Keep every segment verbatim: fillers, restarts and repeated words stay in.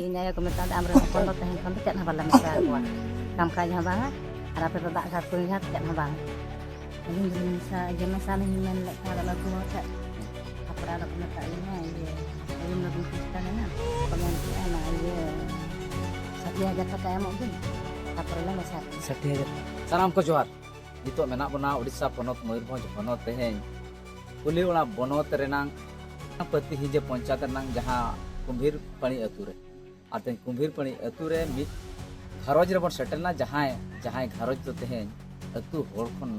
ᱤᱧ ᱟᱭᱳ ᱠᱚ ᱢᱮᱛᱟᱫᱟ, "ᱟᱢᱨᱮᱱ ᱦᱚᱯᱚᱱ ᱫᱚ ᱛᱮᱦᱮᱧ ᱠᱷᱚᱱ ᱫᱚ ᱪᱮᱫ ᱦᱚᱸ ᱵᱟᱞᱮ ᱢᱮᱥᱟ ᱠᱚᱣᱟ, ᱠᱟᱢᱠᱟᱡᱽ ᱦᱚᱸ ᱵᱟᱝᱟ, ᱟᱨ ᱟᱯᱮ ᱫᱚ ᱫᱟᱜ ᱡᱷᱟᱨ ᱠᱩᱧ ᱡᱷᱟᱨ ᱪᱮᱫ ᱦᱚᱸ ᱵᱟᱝ᱾" ᱟᱹᱞᱤᱧ ᱫᱚᱞᱤᱧ ᱢᱮᱥᱟ, ᱡᱮ ᱢᱮᱥᱟ ᱞᱤᱧ ᱢᱮᱱ ᱞᱮᱫ ᱠᱷᱟᱱ, ᱟᱫᱚ ᱟᱹᱛᱩ ᱦᱚᱲ ᱴᱷᱮᱱ ᱛᱟᱨᱯᱚᱨᱮ ᱟᱫᱚ ᱠᱚ ᱢᱮᱛᱟᱜ ᱞᱤᱧᱟ, "ᱤᱭᱟᱹ, ᱟᱹᱵᱤᱱ ᱫᱚᱵᱤᱱ ᱠᱷᱨᱤᱥᱴᱟᱱ ᱮᱱᱟ?" ᱠᱚ ᱢᱮᱱ ᱠᱮᱫᱼᱟ, "ᱚᱱᱟ ᱤᱭᱟᱹ ᱥᱟᱴᱷᱤ ᱦᱟᱡᱟᱨ ᱴᱟᱠᱟ ᱮᱢᱚᱜ ᱵᱤᱱ, ᱛᱟᱨᱯᱚᱨᱮ ᱞᱮ ᱢᱮᱥᱟ ᱠᱤᱱᱟ᱾" ᱥᱟᱴᱷᱤ ᱦᱟᱡᱟᱨ᱾ ᱥᱟᱱᱟᱢ ᱠᱚ ᱡᱚᱦᱟᱨ᱾ ᱱᱤᱛᱚᱜ ᱢᱮᱱᱟᱜ ᱵᱚᱱᱟ ᱳᱰᱤᱥᱟ ᱯᱚᱱᱚᱛ ᱢᱚᱭᱩᱨᱵᱷᱚᱸᱡᱽ ᱦᱚᱱᱚᱛ, ᱛᱮᱦᱮᱧ ᱠᱩᱞᱤ ᱚᱲᱟᱜ ᱵᱚᱱᱚᱛ ᱨᱮᱱᱟᱝ ᱯᱟᱹᱛᱤᱦᱤᱸᱡᱟᱹ ᱯᱚᱧᱪᱟᱭᱮᱛ ᱨᱮᱱᱟᱝ ᱡᱟᱦᱟᱸ ᱠᱩᱢᱵᱷᱤᱨ ᱯᱟᱹᱲᱤ ᱟᱹᱛᱩ ᱨᱮ᱾ ᱟᱨ ᱛᱮᱦᱮᱧ ᱠᱩᱢᱵᱷᱤᱨ ᱯᱟᱹᱲᱤ ᱟᱹᱛᱩ ᱨᱮ ᱢᱤᱫ ᱜᱷᱟᱨᱚᱸᱡᱽ ᱨᱮᱵᱚᱱ ᱥᱮᱴᱮᱨ ᱞᱮᱱᱟ, ᱡᱟᱦᱟᱸᱭ, ᱡᱟᱦᱟᱸᱭ ᱜᱷᱟᱨᱚᱸᱡᱽ ᱫᱚ ᱛᱮᱦᱮᱧ ᱟᱹᱛᱩ ᱦᱚᱲ ᱠᱷᱚᱱ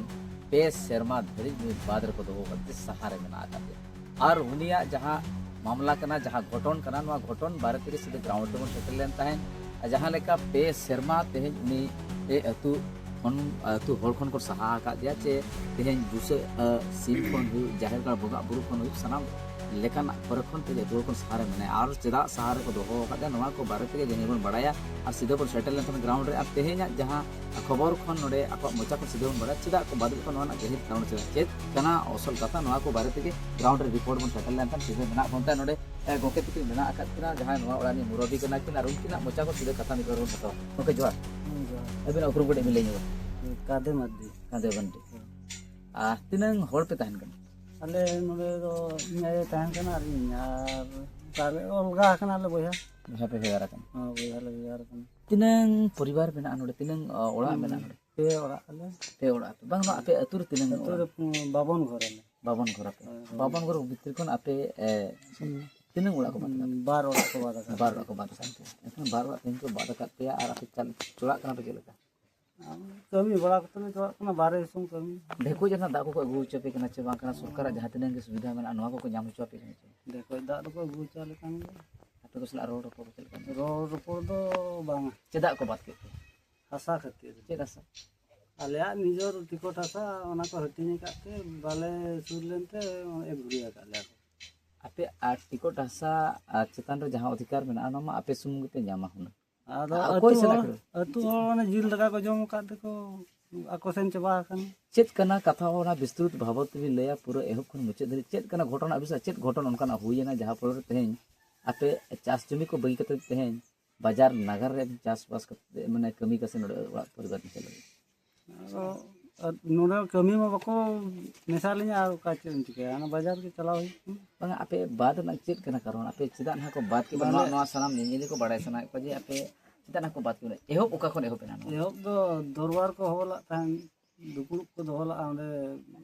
ᱯᱮ ᱥᱮᱨᱢᱟ ᱫᱷᱟᱹᱨᱤᱡ ᱱᱩᱭ ᱵᱟᱫ ᱨᱮᱠᱚ ᱫᱚᱦᱚ ᱟᱠᱟᱫ ᱛᱮ ᱥᱟᱦᱟ ᱨᱮ ᱢᱮᱱᱟᱜ ᱟᱠᱟᱫᱮᱭᱟ᱾ ᱟᱨ ᱩᱱᱤᱭᱟᱜ ᱡᱟᱦᱟᱸ ᱢᱟᱢᱞᱟ ᱠᱟᱱᱟ, ᱡᱟᱦᱟᱸ ᱜᱷᱚᱴᱚᱱ ᱠᱟᱱᱟ, ᱱᱚᱣᱟ ᱜᱷᱚᱴᱚᱱ ᱵᱟᱨᱮ ᱛᱮᱜᱮ ᱥᱤᱫᱷᱟᱹ ᱜᱨᱟᱣᱩᱱᱰ ᱨᱮᱵᱚᱱ ᱥᱮᱴᱮᱨ ᱞᱮᱱ ᱛᱟᱦᱮᱸᱫ᱾ ᱟᱨ ᱡᱟᱦᱟᱸ ᱞᱮᱠᱟ ᱯᱮ ᱥᱮᱨᱢᱟ ᱛᱮᱦᱮᱧ ᱩᱱᱤ ᱮ ᱟᱹᱛᱩ ᱠᱷᱚᱱ, ᱟᱹᱛᱩ ᱦᱚᱲ ᱠᱷᱚᱱ ᱠᱚ ᱥᱟᱦᱟ ᱟᱠᱟᱫᱮᱭᱟ, ᱪᱮ ᱛᱮᱦᱮᱧ ᱵᱩᱥᱟᱹᱜ, ᱟ, ᱥᱤᱢ ᱠᱷᱚᱱ ᱦᱩᱭᱩᱜ, ᱡᱟᱦᱮᱨ ᱜᱟᱲ ᱵᱚᱸᱜᱟ ᱵᱩᱨᱩ ᱠᱷᱚᱱ ᱦᱩᱭᱩᱜ, ᱥᱟᱱᱟᱢ ᱞᱮᱠᱟᱱᱟᱜ ᱠᱚᱨᱮ ᱠᱷᱚᱱ ᱛᱮᱜᱮ ᱟᱹᱛᱩ ᱦᱚᱲ ᱠᱷᱚᱱ ᱥᱟᱦᱟ ᱨᱮ ᱢᱮᱱᱟᱭᱟ᱾ ᱟᱨ ᱪᱮᱫᱟᱜ ᱥᱟᱦᱟ ᱨᱮᱠᱚ ᱫᱚᱦᱚ ᱟᱠᱟᱫᱮᱭᱟ, ᱱᱚᱣᱟ ᱠᱚ ᱵᱟᱨᱮ ᱛᱮᱜᱮ ᱡᱟᱹᱱᱤᱡ ᱵᱚᱱ ᱵᱟᱲᱟᱭᱟ᱾ ᱟᱨ ᱥᱤᱫᱷᱟᱹ ᱵᱚᱱ ᱥᱮᱴᱮᱨ ᱞᱮᱱᱠᱷᱟᱱ ᱜᱨᱟᱣᱩᱱᱰ ᱨᱮ, ᱟᱨ ᱛᱮᱦᱮᱧᱟᱜ ᱡᱟᱦᱟᱸ ᱠᱷᱚᱵᱚᱨ ᱠᱷᱚᱱ ᱱᱚᱰᱮ ᱟᱠᱚᱣᱟᱜ ᱢᱚᱪᱟ ᱠᱷᱚᱱ ᱥᱤᱫᱷᱟᱹ ᱵᱚᱱ ᱵᱟᱲᱟᱭᱟ, ᱪᱮᱫᱟᱜ ᱠᱚ ᱵᱟᱫ ᱠᱚᱣᱟ, ᱱᱚᱣᱟ ᱨᱮᱱᱟᱜ ᱜᱟᱹᱦᱤᱨ ᱠᱟᱨᱚᱱ ᱪᱮᱫ, ᱪᱮᱫ ᱠᱟᱱᱟ ᱟᱥᱚᱞ ᱠᱟᱛᱷᱟ, ᱱᱚᱣᱟ ᱠᱚ ᱵᱟᱨᱮ ᱛᱮᱜᱮ ᱜᱨᱟᱣᱩᱱᱰ ᱨᱮ ᱨᱤᱯᱳᱨᱴ ᱵᱚᱱ ᱥᱮᱴᱮᱨ ᱞᱮᱱᱠᱷᱟᱱ ᱥᱤᱫᱷᱟᱹ ᱢᱮᱱᱟᱜ ᱵᱚᱱ ᱛᱟᱦᱮᱸ ᱱᱚᱰᱮ᱾ ᱮ, ᱜᱚᱢᱠᱮ ᱛᱟᱹᱠᱤᱱ ᱢᱮᱱᱟᱜ ᱟᱠᱟᱫ ᱠᱤᱱᱟ, ᱡᱟᱦᱟᱸᱭ ᱱᱚᱣᱟ ᱚᱲᱟᱜ ᱨᱤᱱᱤᱡ ᱢᱩᱨᱚᱵᱵᱤ ᱠᱟᱱᱟ ᱠᱤᱱ, ᱟᱨ ᱩᱱᱠᱤᱱᱟᱜ ᱢᱚᱪᱟ ᱠᱷᱚᱱ ᱥᱤᱫᱷᱟᱹ ᱠᱟᱛᱷᱟ ᱢᱤᱫ ᱵᱟᱨ ᱵᱚᱱ ᱦᱟᱛᱟᱣᱟ᱾ ᱜᱚᱢᱠᱮ ᱡᱚᱦᱟᱨ᱾ ᱦᱩᱸ, ᱡᱚᱦᱟᱨ᱾ ᱟᱹᱵᱤᱱᱟᱜ ᱩᱯᱨᱩᱢ ᱠᱟᱹᱴᱤᱡ ᱵᱤᱱ ᱞᱟᱹᱭ ᱧᱚᱜᱟ᱾ ᱠᱟᱫᱮ ᱢᱟᱨᱰᱤ᱾ ᱠᱟᱫᱮ ᱢᱟᱨᱰᱤ᱾ ᱦᱮᱸ᱾ ᱟᱨ ᱛᱤᱱᱟᱹᱝ ᱦᱚᱲ ᱯᱮ ᱛᱟᱦᱮᱱ ᱠᱟᱱᱟ? ᱟᱞᱮ ᱱᱚᱰᱮ ᱫᱚ ᱤᱧ ᱟᱭᱳ ᱛᱟᱦᱮᱸ ᱠᱟᱱᱟ ᱟᱨ ᱤᱧ, ᱟᱨ ᱚᱱᱠᱟ ᱞᱮ ᱚᱞᱜᱟ ᱟᱠᱟᱱᱟᱞᱮ ᱵᱚᱭᱦᱟ᱾ ᱵᱚᱭᱦᱟ ᱯᱮ ᱵᱷᱮᱜᱟᱨ ᱟᱠᱟᱱᱟ? ᱦᱮᱸ, ᱵᱚᱭᱦᱟ ᱞᱮ ᱵᱷᱮᱜᱟᱨ ᱟᱠᱟᱱᱟ᱾ ᱛᱤᱱᱟᱹᱝ ᱯᱚᱨᱤᱵᱟᱨ ᱢᱮᱱᱟᱜᱼᱟ ᱱᱚᱰᱮ? ᱛᱤᱱᱟᱹᱝ, ᱚ, ᱚᱲᱟᱜ ᱦᱩᱸ, ᱢᱮᱱᱟᱜᱼᱟ ᱱᱚᱰᱮ? ᱯᱮ ᱚᱲᱟᱜ ᱟᱯᱮ? ᱵᱟᱝ, ᱵᱟᱝ, ᱟᱯᱮ ᱟᱹᱛᱩ ᱨᱮ ᱛᱤᱱᱟᱹᱝ ᱟᱹᱛᱩ ᱚᱲᱟᱜ? ᱨᱮ, ᱩᱸ, ᱵᱟᱵᱚᱱ ᱜᱷᱚᱨ ᱟᱞᱮ᱾ ᱵᱟᱵᱚᱱ ᱜᱷᱚᱨ ᱟᱯᱮ? ᱦᱳᱭ, ᱦᱳᱭ᱾ ᱵᱟᱵᱚᱱ ᱜᱷᱚᱨ ᱵᱷᱤᱛᱤᱨ ᱠᱷᱚᱱ ᱟᱯᱮ, ᱮ, ᱦᱩᱸ᱾ ᱛᱤᱱᱟᱹᱝ ᱚᱲᱟᱜ ᱠᱚ ᱵᱟᱫ ᱟᱠᱟᱫ ᱯᱮᱭᱟ? ᱵᱟᱨ ᱚᱲᱟᱜ ᱠᱚ ᱵᱟᱫ ᱟᱠᱟᱫ ᱵᱟᱨ ᱞᱮᱭᱟ᱾ ᱚᱲᱟᱜ ᱠᱚ ᱵᱟᱫ ᱟᱠᱟᱫ ᱯᱮᱭᱟ᱾ ᱮᱱᱠᱷᱟᱱ ᱵᱟᱨ ᱚᱲᱟᱜ ᱛᱮᱦᱮᱧ ᱠᱚ ᱵᱟᱫ ᱟᱠᱟᱫ ᱯᱮᱭᱟ ᱟᱨ ᱟᱯᱮ ᱪᱟᱞ-, ᱪᱟᱞᱟᱜ ᱠᱟᱱᱟ ᱯᱮ ᱪᱮᱫ ᱞᱮᱠᱟ? ᱠᱟᱹᱢᱤ ᱵᱟᱲᱟ ᱠᱟᱛᱮ ᱞᱮ ᱪᱟᱞᱟᱜ ᱠᱟᱱᱟ ᱵᱟᱦᱨᱮ ᱫᱤᱥᱚᱢ ᱠᱟᱹᱢᱤ᱾ ᱰᱷᱮᱠᱚᱡ ᱨᱮᱱᱟᱜ ᱫᱟᱜ ᱠᱚᱠᱚ ᱟᱹᱜᱩ ᱦᱚᱪᱚ ᱟᱯᱮ ᱠᱟᱱᱟ ᱪᱮ ᱵᱟᱝ ᱠᱟᱱᱟ? ᱥᱚᱨᱠᱟᱨᱟᱜ ᱡᱟᱦᱟᱸ ᱛᱤᱱᱟᱹᱜ ᱜᱮ ᱥᱩᱵᱤᱫᱷᱟ ᱢᱮᱱᱟᱜᱼᱟ, ᱱᱚᱣᱟ ᱠᱚᱠᱚ ᱧᱟᱢ ᱦᱚᱪᱚ ᱟᱯᱮ ᱠᱟᱱᱟ ᱪᱮ? ᱰᱷᱮᱠᱚᱡ ᱫᱟᱜ ᱫᱚᱠᱚ ᱟᱹᱜᱩ ᱦᱚᱪᱚ ᱟᱞᱮ ᱠᱟᱱ ᱜᱮᱭᱟ᱾ ᱟᱯᱮ ᱠᱚ ᱥᱟᱞᱟᱜ ᱨᱚᱲ ᱨᱚᱯᱚᱲ ᱠᱚ ᱪᱮᱫ ᱞᱮᱠᱟ? ᱨᱚᱲ ᱨᱚᱯᱚᱲ ᱫᱚ ᱵᱟᱝᱟ᱾ ᱪᱮᱫᱟᱜ ᱠᱚ ᱵᱟᱫ ᱠᱮᱫ ᱯᱮᱭᱟ? ᱦᱟᱥᱟ ᱠᱷᱟᱹᱛᱤᱨ᱾ ᱪᱮᱫ ᱦᱟᱥᱟ? ᱟᱞᱮᱭᱟᱜ ᱱᱤᱡᱚᱨ ᱴᱤᱠᱚᱴ ᱦᱟᱥᱟ, ᱚᱱᱟ ᱠᱚ ᱦᱟᱹᱴᱤᱧ ᱟᱠᱟᱫ ᱛᱮ ᱵᱟᱞᱮ ᱥᱩᱨ ᱞᱮᱱᱛᱮ ᱮᱢ ᱜᱷᱩᱨᱤ ᱟᱠᱟᱫ ᱞᱮᱭᱟ ᱠᱚ᱾ ᱟᱯᱮ ᱟᱨ ᱴᱤᱠᱚᱴ ᱦᱟᱥᱟ ᱟᱨ ᱪᱮᱛᱟᱱ ᱨᱮ ᱡᱟᱦᱟᱸ ᱚᱫᱷᱤᱠᱟᱨ ᱢᱮᱱᱟᱜᱼᱟ, ᱚᱱᱟ ᱢᱟ ᱟᱯᱮ ᱥᱩᱢᱩᱝ ᱜᱮᱯᱮ ᱧᱟᱢᱟ ᱦᱩᱱᱟᱹᱝ᱾ ᱟᱫᱚ ᱟᱨ ᱟᱹᱛᱩ ᱚᱠᱚᱭ ᱥᱟᱞᱟᱜ ᱦᱚᱲ, ᱠᱷᱮᱞ? ᱟᱹᱛᱩ ᱦᱚᱲ ᱚᱱᱮ ᱡᱤᱞ ᱫᱟᱠᱟ ᱠᱚ ᱡᱚᱢ ᱟᱠᱟᱫ ᱛᱮᱠᱚ ᱟᱠᱚ ᱥᱮᱱ ᱪᱟᱵᱟ ᱟᱠᱟᱱᱟ᱾ ᱪᱮᱫ ᱠᱟᱱᱟ ᱠᱟᱛᱷᱟ, ᱚᱱᱟ ᱵᱤᱥᱛᱨᱩᱛ ᱵᱟᱵᱚᱛ ᱛᱮᱵᱤᱱ ᱞᱟᱹᱭᱟ, ᱯᱩᱨᱟᱹ ᱮᱦᱚᱵ ᱠᱷᱚᱱ ᱢᱩᱪᱟᱹᱫ ᱫᱷᱟᱹᱨᱤᱡ ᱪᱮᱫ ᱠᱟᱱᱟ ᱜᱷᱚᱴᱚᱱᱟ, ᱟᱹᱵᱤᱱ ᱥᱟᱶ ᱪᱮᱫ ᱜᱷᱚᱴᱚᱱ ᱚᱱᱠᱟᱱᱟᱜ ᱦᱩᱭᱮᱱᱟ ᱡᱟᱦᱟᱸ ᱯᱚᱨᱮ ᱛᱮᱦᱮᱧ ᱟᱯᱮ ᱪᱟᱥ ᱡᱚᱢᱤ ᱠᱚ ᱵᱟᱹᱜᱤ ᱠᱟᱛᱮ ᱛᱮᱦᱮᱧ ᱵᱟᱡᱟᱨ ᱱᱟᱜᱟᱨ ᱨᱮ ᱪᱟᱥᱵᱟᱥ ᱠᱟᱛᱮ, ᱢᱟᱱᱮ, ᱠᱟᱹᱢᱤ ᱠᱟᱥᱮ ᱱᱚᱰᱮ ᱚᱲᱟᱜ ᱯᱚᱨᱤᱵᱟᱨ ᱯᱮ ᱪᱟᱞᱟᱣ? ᱟᱫᱚ ᱟᱨ ᱱᱚᱰᱮ ᱠᱟᱹᱢᱤ ᱢᱟ ᱵᱟᱠᱚ ᱢᱮᱥᱟ ᱞᱤᱧᱟ, ᱟᱨ ᱚᱠᱟ ᱪᱮᱫ ᱮᱢ ᱪᱤᱠᱟᱹᱭᱟ, ᱚᱱᱟ ᱵᱟᱡᱟᱨ ᱜᱮ ᱪᱟᱞᱟᱣ ᱦᱩᱭᱩᱜ ᱠᱟᱱᱟ᱾ ᱵᱟᱝᱟ, ᱟᱯᱮ ᱵᱟᱫ ᱨᱮᱱᱟᱜ ᱪᱮᱫ ᱠᱟᱱᱟ ᱠᱟᱨᱚᱱ? ᱟᱯᱮ ᱪᱮᱫᱟᱜ ᱱᱟᱦᱟᱜ ᱠᱚ ᱵᱟᱫ ᱠᱮᱫ ᱯᱮ? ᱱᱚᱣᱟ, ᱵᱟᱞᱮ ᱱᱚᱣᱟ ᱥᱟᱱᱟᱢ ᱧᱮᱧᱮᱞᱤᱭᱟᱹ ᱠᱚ ᱵᱟᱲᱟᱭ ᱥᱟᱱᱟᱭᱮᱫ ᱠᱚᱣᱟ ᱡᱮ ᱟᱯᱮ ᱪᱮᱫᱟᱜ ᱱᱟᱦᱟᱜ ᱠᱚ ᱵᱟᱫ ᱠᱮᱫ ᱵᱮᱱᱟ? ᱮᱦᱚᱵ ᱚᱠᱟ ᱠᱷᱚᱱ ᱮᱦᱚᱵ ᱮᱱᱟ ᱱᱚᱣᱟ? ᱮᱦᱚᱵ ᱫᱚ ᱫᱚᱨᱵᱟᱨ ᱠᱚ ᱦᱚᱦᱚ ᱞᱮᱫ ᱛᱟᱦᱮᱸᱫ, ᱫᱩᱯᱲᱩᱵ ᱠᱚ ᱫᱚᱦᱚ ᱞᱮᱫᱼᱟ ᱚᱸᱰᱮ᱾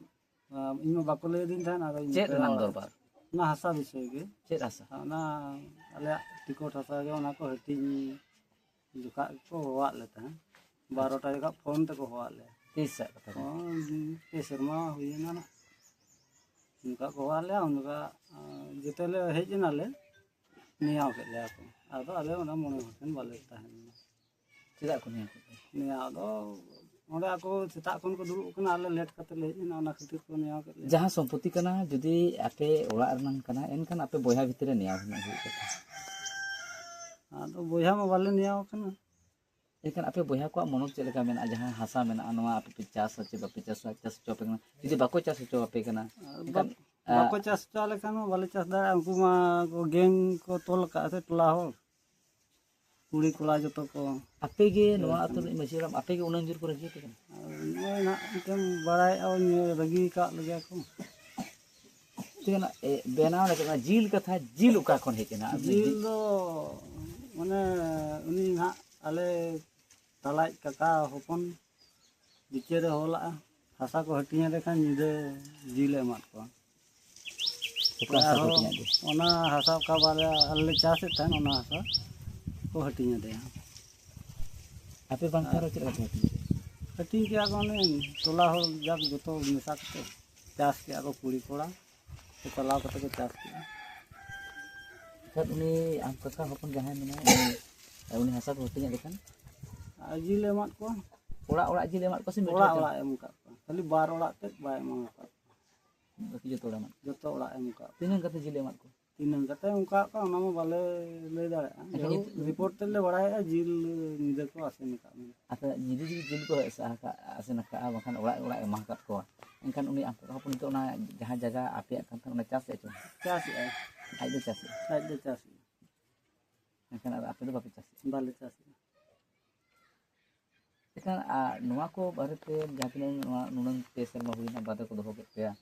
ᱟᱨ ᱤᱧ ᱢᱟ ᱵᱟᱠᱚ ᱞᱟᱹᱭ ᱟᱹᱫᱤᱧ ᱛᱟᱦᱮᱸᱫ, ᱟᱫᱚ ᱤᱧ ᱪᱮᱫ ᱯᱮᱲᱟ ᱨᱮᱱᱟᱜ ᱚᱲᱟᱜ ᱫᱚᱨᱵᱟᱨ? ᱚᱱᱟ ᱦᱟᱥᱟ ᱵᱤᱥᱚᱭ ᱜᱮ᱾ ᱪᱮᱫ ᱦᱟᱥᱟ? ᱚᱱᱟ ᱟᱞᱮᱭᱟᱜ ᱴᱤᱠᱚᱴ ᱦᱟᱥᱟ ᱜᱮ, ᱚᱱᱟ ᱠᱚ ᱦᱟᱹᱴᱤᱧ ᱡᱚᱠᱷᱟᱜ ᱜᱮᱠᱚ ᱦᱚᱦᱚᱣᱟᱫ ᱞᱮ ᱛᱟᱦᱮᱸᱫ, ᱵᱟᱨᱚᱴᱟ ᱡᱚᱠᱷᱟᱜ ᱯᱷᱳᱱ ᱛᱮᱠᱚ ᱦᱚᱦᱚᱣᱟᱫ ᱞᱮᱭᱟ᱾ ᱛᱤᱥ ᱨᱮᱭᱟᱜ ᱠᱟᱛᱷᱟ ᱠᱟᱱᱟ? ᱦᱚᱸ, ᱯᱮ ᱥᱮᱨᱢᱟ ᱦᱩᱭᱮᱱᱟ ᱱᱟᱜ᱾ ᱚᱱᱠᱟ ᱠᱚ ᱦᱚᱦᱚᱣᱟᱫ ᱞᱮᱭᱟ, ᱚᱱᱠᱟ, ᱟᱸ, ᱡᱮᱛᱮ ᱞᱮ ᱦᱮᱡ ᱮᱱᱟᱞᱮ, ᱱᱮᱭᱟᱣ ᱠᱮᱫ ᱞᱮᱭᱟ ᱠᱚ᱾ ᱟᱫᱚ ᱟᱞᱮ ᱚᱸᱰᱮ ᱢᱚᱬᱮ ᱦᱚᱲ ᱴᱷᱮᱱ ᱵᱟᱞᱮ ᱛᱟᱦᱮᱸ ᱞᱮᱱᱟ᱾ ᱪᱮᱫᱟᱜ ᱠᱚ ᱱᱮᱭᱟᱣ ᱠᱮᱫ ᱯᱮᱭᱟ? ᱱᱮᱭᱟᱣ ᱫᱚ ᱚᱸᱰᱮ ᱟᱠᱚ ᱥᱮᱛᱟᱜ ᱠᱷᱚᱱ ᱠᱚ ᱫᱩᱲᱩᱵ ᱠᱟᱱᱟ, ᱟᱞᱮ ᱞᱮᱴ ᱠᱟᱛᱮ ᱞᱮ ᱦᱮᱡ ᱮᱱᱟ, ᱚᱱᱟ ᱠᱷᱟᱹᱛᱤᱨ ᱠᱚ ᱱᱮᱭᱟᱣ ᱠᱮᱫ ᱞᱮᱭᱟ᱾ ᱡᱟᱦᱟᱸ ᱥᱚᱢᱯᱚᱛᱤ ᱠᱟᱱᱟ, ᱡᱩᱫᱤ ᱟᱯᱮ ᱚᱲᱟᱜ ᱨᱮᱱᱟᱝ ᱠᱟᱱᱟ, ᱮᱱᱠᱷᱟᱱ ᱟᱯᱮ ᱵᱚᱭᱦᱟ ᱵᱷᱤᱛᱨᱤ ᱨᱮ ᱱᱮᱭᱟᱣ ᱨᱮᱱᱟᱜ ᱦᱩᱭᱩᱜ ᱠᱟᱛᱷᱟ᱾ ᱟᱫᱚ ᱵᱚᱭᱦᱟ ᱢᱟ ᱵᱟᱞᱮ ᱱᱮᱭᱟᱣ ᱠᱟᱱᱟ᱾ ᱮᱱᱠᱷᱟᱱ ᱟᱯᱮ ᱵᱚᱭᱦᱟ ᱠᱚᱣᱟᱜ ᱢᱚᱱᱚᱛ ᱪᱮᱫ ᱞᱮᱠᱟ ᱢᱮᱱᱟᱜᱼᱟ? ᱡᱟᱦᱟᱸ ᱦᱟᱥᱟ ᱢᱮᱱᱟᱜᱼᱟ, ᱱᱚᱣᱟ ᱟᱯᱮ ᱯᱮ ᱪᱟᱥᱟ ᱪᱮ ᱵᱟᱯᱮ ᱪᱟᱥᱟ, ᱪᱟᱥ ᱦᱚᱪᱚ ᱟᱯᱮ ᱠᱟᱱᱟ? ᱡᱩᱫᱤ ᱵᱟᱠᱚ ᱪᱟᱥ ᱦᱚᱪᱚ ᱟᱯᱮ ᱠᱟᱱᱟ, ᱟᱨ ᱮᱱᱠᱷᱟᱱ, ᱵᱟᱠ-, ᱟᱸ, ᱵᱟᱠᱚ ᱪᱟᱥ ᱦᱚᱪᱚ ᱟᱞᱮ ᱠᱷᱟᱱ ᱢᱟ ᱵᱟᱞᱮ ᱪᱟᱥ ᱫᱟᱲᱮᱭᱟᱜᱼᱟ᱾ ᱩᱱᱠᱩ ᱢᱟ ᱠᱚ ᱜᱮᱝ ᱠᱚ ᱛᱚᱞ ᱟᱠᱟᱫᱼᱟ ᱥᱮ, ᱴᱚᱞᱟ ᱦᱚᱲ, ᱠᱩᱲᱤ ᱠᱚᱲᱟ ᱡᱚᱛᱚ ᱠᱚ᱾ ᱟᱯᱮ ᱜᱮ ᱱᱚᱣᱟ ᱟᱹᱛᱩ ᱨᱤᱱᱤᱡ ᱢᱟᱹᱡᱷᱤ ᱦᱟᱲᱟᱢ, ᱟᱯᱮ ᱜᱮ ᱩᱱᱟᱹᱝ ᱡᱳᱨ ᱠᱚ ᱨᱟᱹᱜᱤ ᱟᱯᱮ ᱠᱟᱱᱟ? ᱟᱨ ᱱᱚᱜᱼᱚᱭ ᱱᱟᱦᱟᱜ ᱢᱤᱫᱴᱮᱱ ᱵᱟᱲᱟᱭᱮᱫᱼᱟ, ᱩᱱᱤ ᱨᱟᱹᱜᱤ ᱟᱠᱟᱫ ᱞᱮᱜᱮᱭᱟ ᱠᱚ᱾ ᱴᱷᱤᱠ ᱜᱮᱭᱟ, ᱮ, ᱵᱮᱱᱟᱣ ᱞᱮᱠᱟ ᱚᱱᱟ ᱡᱤᱞ ᱠᱟᱛᱷᱟ, ᱡᱤᱞ ᱚᱠᱟ ᱠᱷᱚᱱ ᱦᱮᱡ ᱮᱱᱟ? ᱟᱵᱤᱱ ᱡᱤᱞ ᱡᱤ- ᱫᱚ ᱢᱟᱱᱮ ᱩᱱᱤ ᱱᱟᱦᱟᱜ ᱟᱞᱮ ᱛᱟᱞᱟᱭᱤᱡ ᱠᱟᱠᱟ ᱦᱚᱯᱚᱱ ᱵᱤᱪᱟᱹᱨᱮ ᱦᱚᱦᱚ ᱞᱟᱜᱼᱟ, ᱦᱟᱥᱟ ᱠᱚ ᱦᱟᱹᱴᱤᱧ ᱟᱞᱮ ᱠᱷᱟᱱ ᱧᱤᱫᱟᱹ ᱡᱤᱞᱮ ᱮᱢᱟᱫ ᱠᱚᱣᱟ᱾ ᱚᱠᱟ ᱦᱟᱥᱟ ᱠᱚ ᱟᱨᱦᱚᱸ ᱦᱟᱹᱴᱤᱧ ᱟᱫ ᱯᱮᱭᱟ? ᱚᱱᱟ ᱦᱟᱥᱟ ᱚᱠᱟ ᱵᱟᱞᱮ, ᱟᱞᱮ ᱞᱮ ᱪᱟᱥᱮᱫ ᱛᱟᱦᱮᱸᱫ, ᱚᱱᱟ ᱦᱟᱥᱟ ᱠᱚ ᱦᱟᱹᱴᱤᱧ ᱟᱫᱮᱭᱟ᱾ ᱟᱯᱮ ᱵᱟᱝ ᱛᱟᱦᱮᱸ ᱨᱮᱦᱚᱸ ᱪᱮᱫ ᱞᱮᱠᱟ ᱯᱮ ᱦᱟᱹᱴᱤᱧ ᱠᱮᱫᱟ? ᱦᱟᱹᱴᱤᱧ ᱠᱮᱫᱟ ᱠᱚ ᱚᱱᱮ ᱴᱚᱞᱟ ᱦᱚᱲ ᱡᱟᱠ ᱡᱚᱛᱚ ᱢᱮᱥᱟ ᱠᱟᱛᱮ ᱪᱟᱥ ᱠᱮᱫᱟ ᱠᱚ, ᱠᱩᱲᱤ ᱠᱚᱲᱟ ᱠᱚ ᱪᱟᱞᱟᱣ ᱠᱟᱛᱮ ᱠᱚ ᱪᱟᱥ ᱠᱮᱫᱟ᱾ ᱮᱱᱠᱷᱟᱱ ᱩᱱᱤ ᱟᱢ ᱠᱟᱠᱟ ᱦᱚᱯᱚᱱ ᱡᱟᱦᱟᱸᱭ ᱢᱮᱱᱟᱭᱟ, ᱩᱱᱤ, ᱩᱱᱤ ᱦᱟᱥᱟ ᱠᱚ ᱦᱟᱹᱴᱤᱧ ᱟᱫᱮ ᱠᱷᱟᱱ? ᱟᱨ ᱡᱤᱞ ᱮ ᱮᱢᱟᱫ ᱠᱚᱣᱟ᱾ ᱚᱲᱟᱜ ᱚᱲᱟᱜ ᱡᱤᱞ ᱮ ᱮᱢᱟᱫ ᱠᱚᱣᱟ ᱥᱮ ᱢᱤᱫ ᱚᱲᱟᱜ ᱴᱷᱮᱱ? ᱚᱲᱟᱜ ᱮ ᱮᱢ ᱟᱠᱟᱫ ᱠᱚᱣᱟ, ᱠᱷᱟᱹᱞᱤ ᱵᱟᱨ ᱚᱲᱟᱜ ᱛᱮᱫ ᱵᱟᱭ ᱮᱢ ᱟᱠᱟᱫ ᱠᱚᱣᱟ᱾ ᱵᱟᱹᱠᱤ ᱡᱚᱛᱚ ᱚᱲᱟᱜ ᱮᱢᱟᱫ ᱠᱚᱣᱟ? ᱡᱚᱛᱚ ᱚᱲᱟᱜ ᱮᱢ ᱟᱠᱟᱫ ᱠᱚᱣᱟ᱾ ᱛᱤᱱᱟᱹᱜ ᱠᱟᱛᱮ ᱡᱤᱞ ᱮ ᱮᱢᱟᱫ ᱠᱚᱣᱟ? ᱛᱤᱱᱟᱹᱜ ᱠᱟᱛᱮ ᱚᱱᱠᱟ ᱠᱚ, ᱚᱱᱟ ᱢᱟ ᱵᱟᱞᱮ ᱞᱟᱹᱭ ᱫᱟᱲᱮᱭᱟᱜᱼᱟ᱾ ᱟᱪᱪᱷᱟ, ᱡᱟᱭᱦᱳᱠ, ᱱᱤᱛ- ᱨᱤᱯᱳᱨᱴ ᱛᱮᱫ ᱞᱮ ᱵᱟᱲᱟᱭᱮᱫᱼᱟ, ᱡᱤᱞ ᱧᱤᱫᱟᱹ ᱠᱚ ᱟᱥᱮᱱ ᱟᱠᱟᱫ ᱢᱮᱱᱛᱮ᱾ ᱟᱪᱪᱷᱟ, ᱧᱤᱫᱟᱹ ᱡᱩᱫᱤ ᱡᱤᱞ ᱠᱚ ᱟᱥᱟ-, ᱟᱥᱮᱱ ᱟᱠᱟᱫᱼᱟ, ᱵᱟᱝᱠᱷᱟᱱ ᱚᱲᱟᱜ ᱚᱲᱟᱜ ᱮᱢᱟ ᱟᱠᱟᱫ ᱠᱚᱣᱟ, ᱮᱱᱠᱷᱟᱱ ᱩᱱᱤ ᱟᱢ ᱠᱟᱠᱟ ᱦᱚᱯᱚᱱ ᱱᱤᱛᱚᱜ ᱚᱱᱟ ᱡᱟᱦᱟᱸ ᱡᱟᱭᱜᱟ ᱟᱯᱮᱭᱟᱜ ᱠᱟᱱ ᱛᱟᱦᱮᱸᱫ, ᱚᱱᱟ ᱪᱟᱥ ᱮᱫᱼᱟ ᱪᱮ ᱵᱟᱝ? ᱪᱟᱥ ᱮᱫᱼᱟᱭ᱾ ᱟᱡ ᱫᱚ ᱪᱟᱥᱮᱜᱼᱟ? ᱟᱡ ᱫᱚ ᱪᱟᱥᱮᱜᱼᱟ᱾ ᱮᱱᱠᱷᱟᱱ ᱟᱨ ᱟᱯᱮ ᱫᱚ ᱵᱟᱯᱮ ᱪᱟᱥᱮᱜᱼᱟ? ᱵᱟᱞᱮ ᱪᱟᱥᱮᱜᱼᱟ᱾ ᱮᱱᱠᱷᱟᱱ, ᱟᱨ ᱱᱚᱣᱟ ᱠᱚ ᱵᱟᱨᱮᱛᱮ ᱡᱟᱦᱟᱸ ᱛᱤᱱᱟᱹᱜ ᱱᱚᱣᱟ ᱱᱩᱱᱟᱹᱝ ᱯᱮ ᱥᱮᱨᱢᱟ ᱦᱩᱭᱱᱟ ᱵᱟᱫᱮ ᱠᱚ ᱫᱚᱦᱚ ᱠᱮᱫ ᱯᱮᱭᱟ,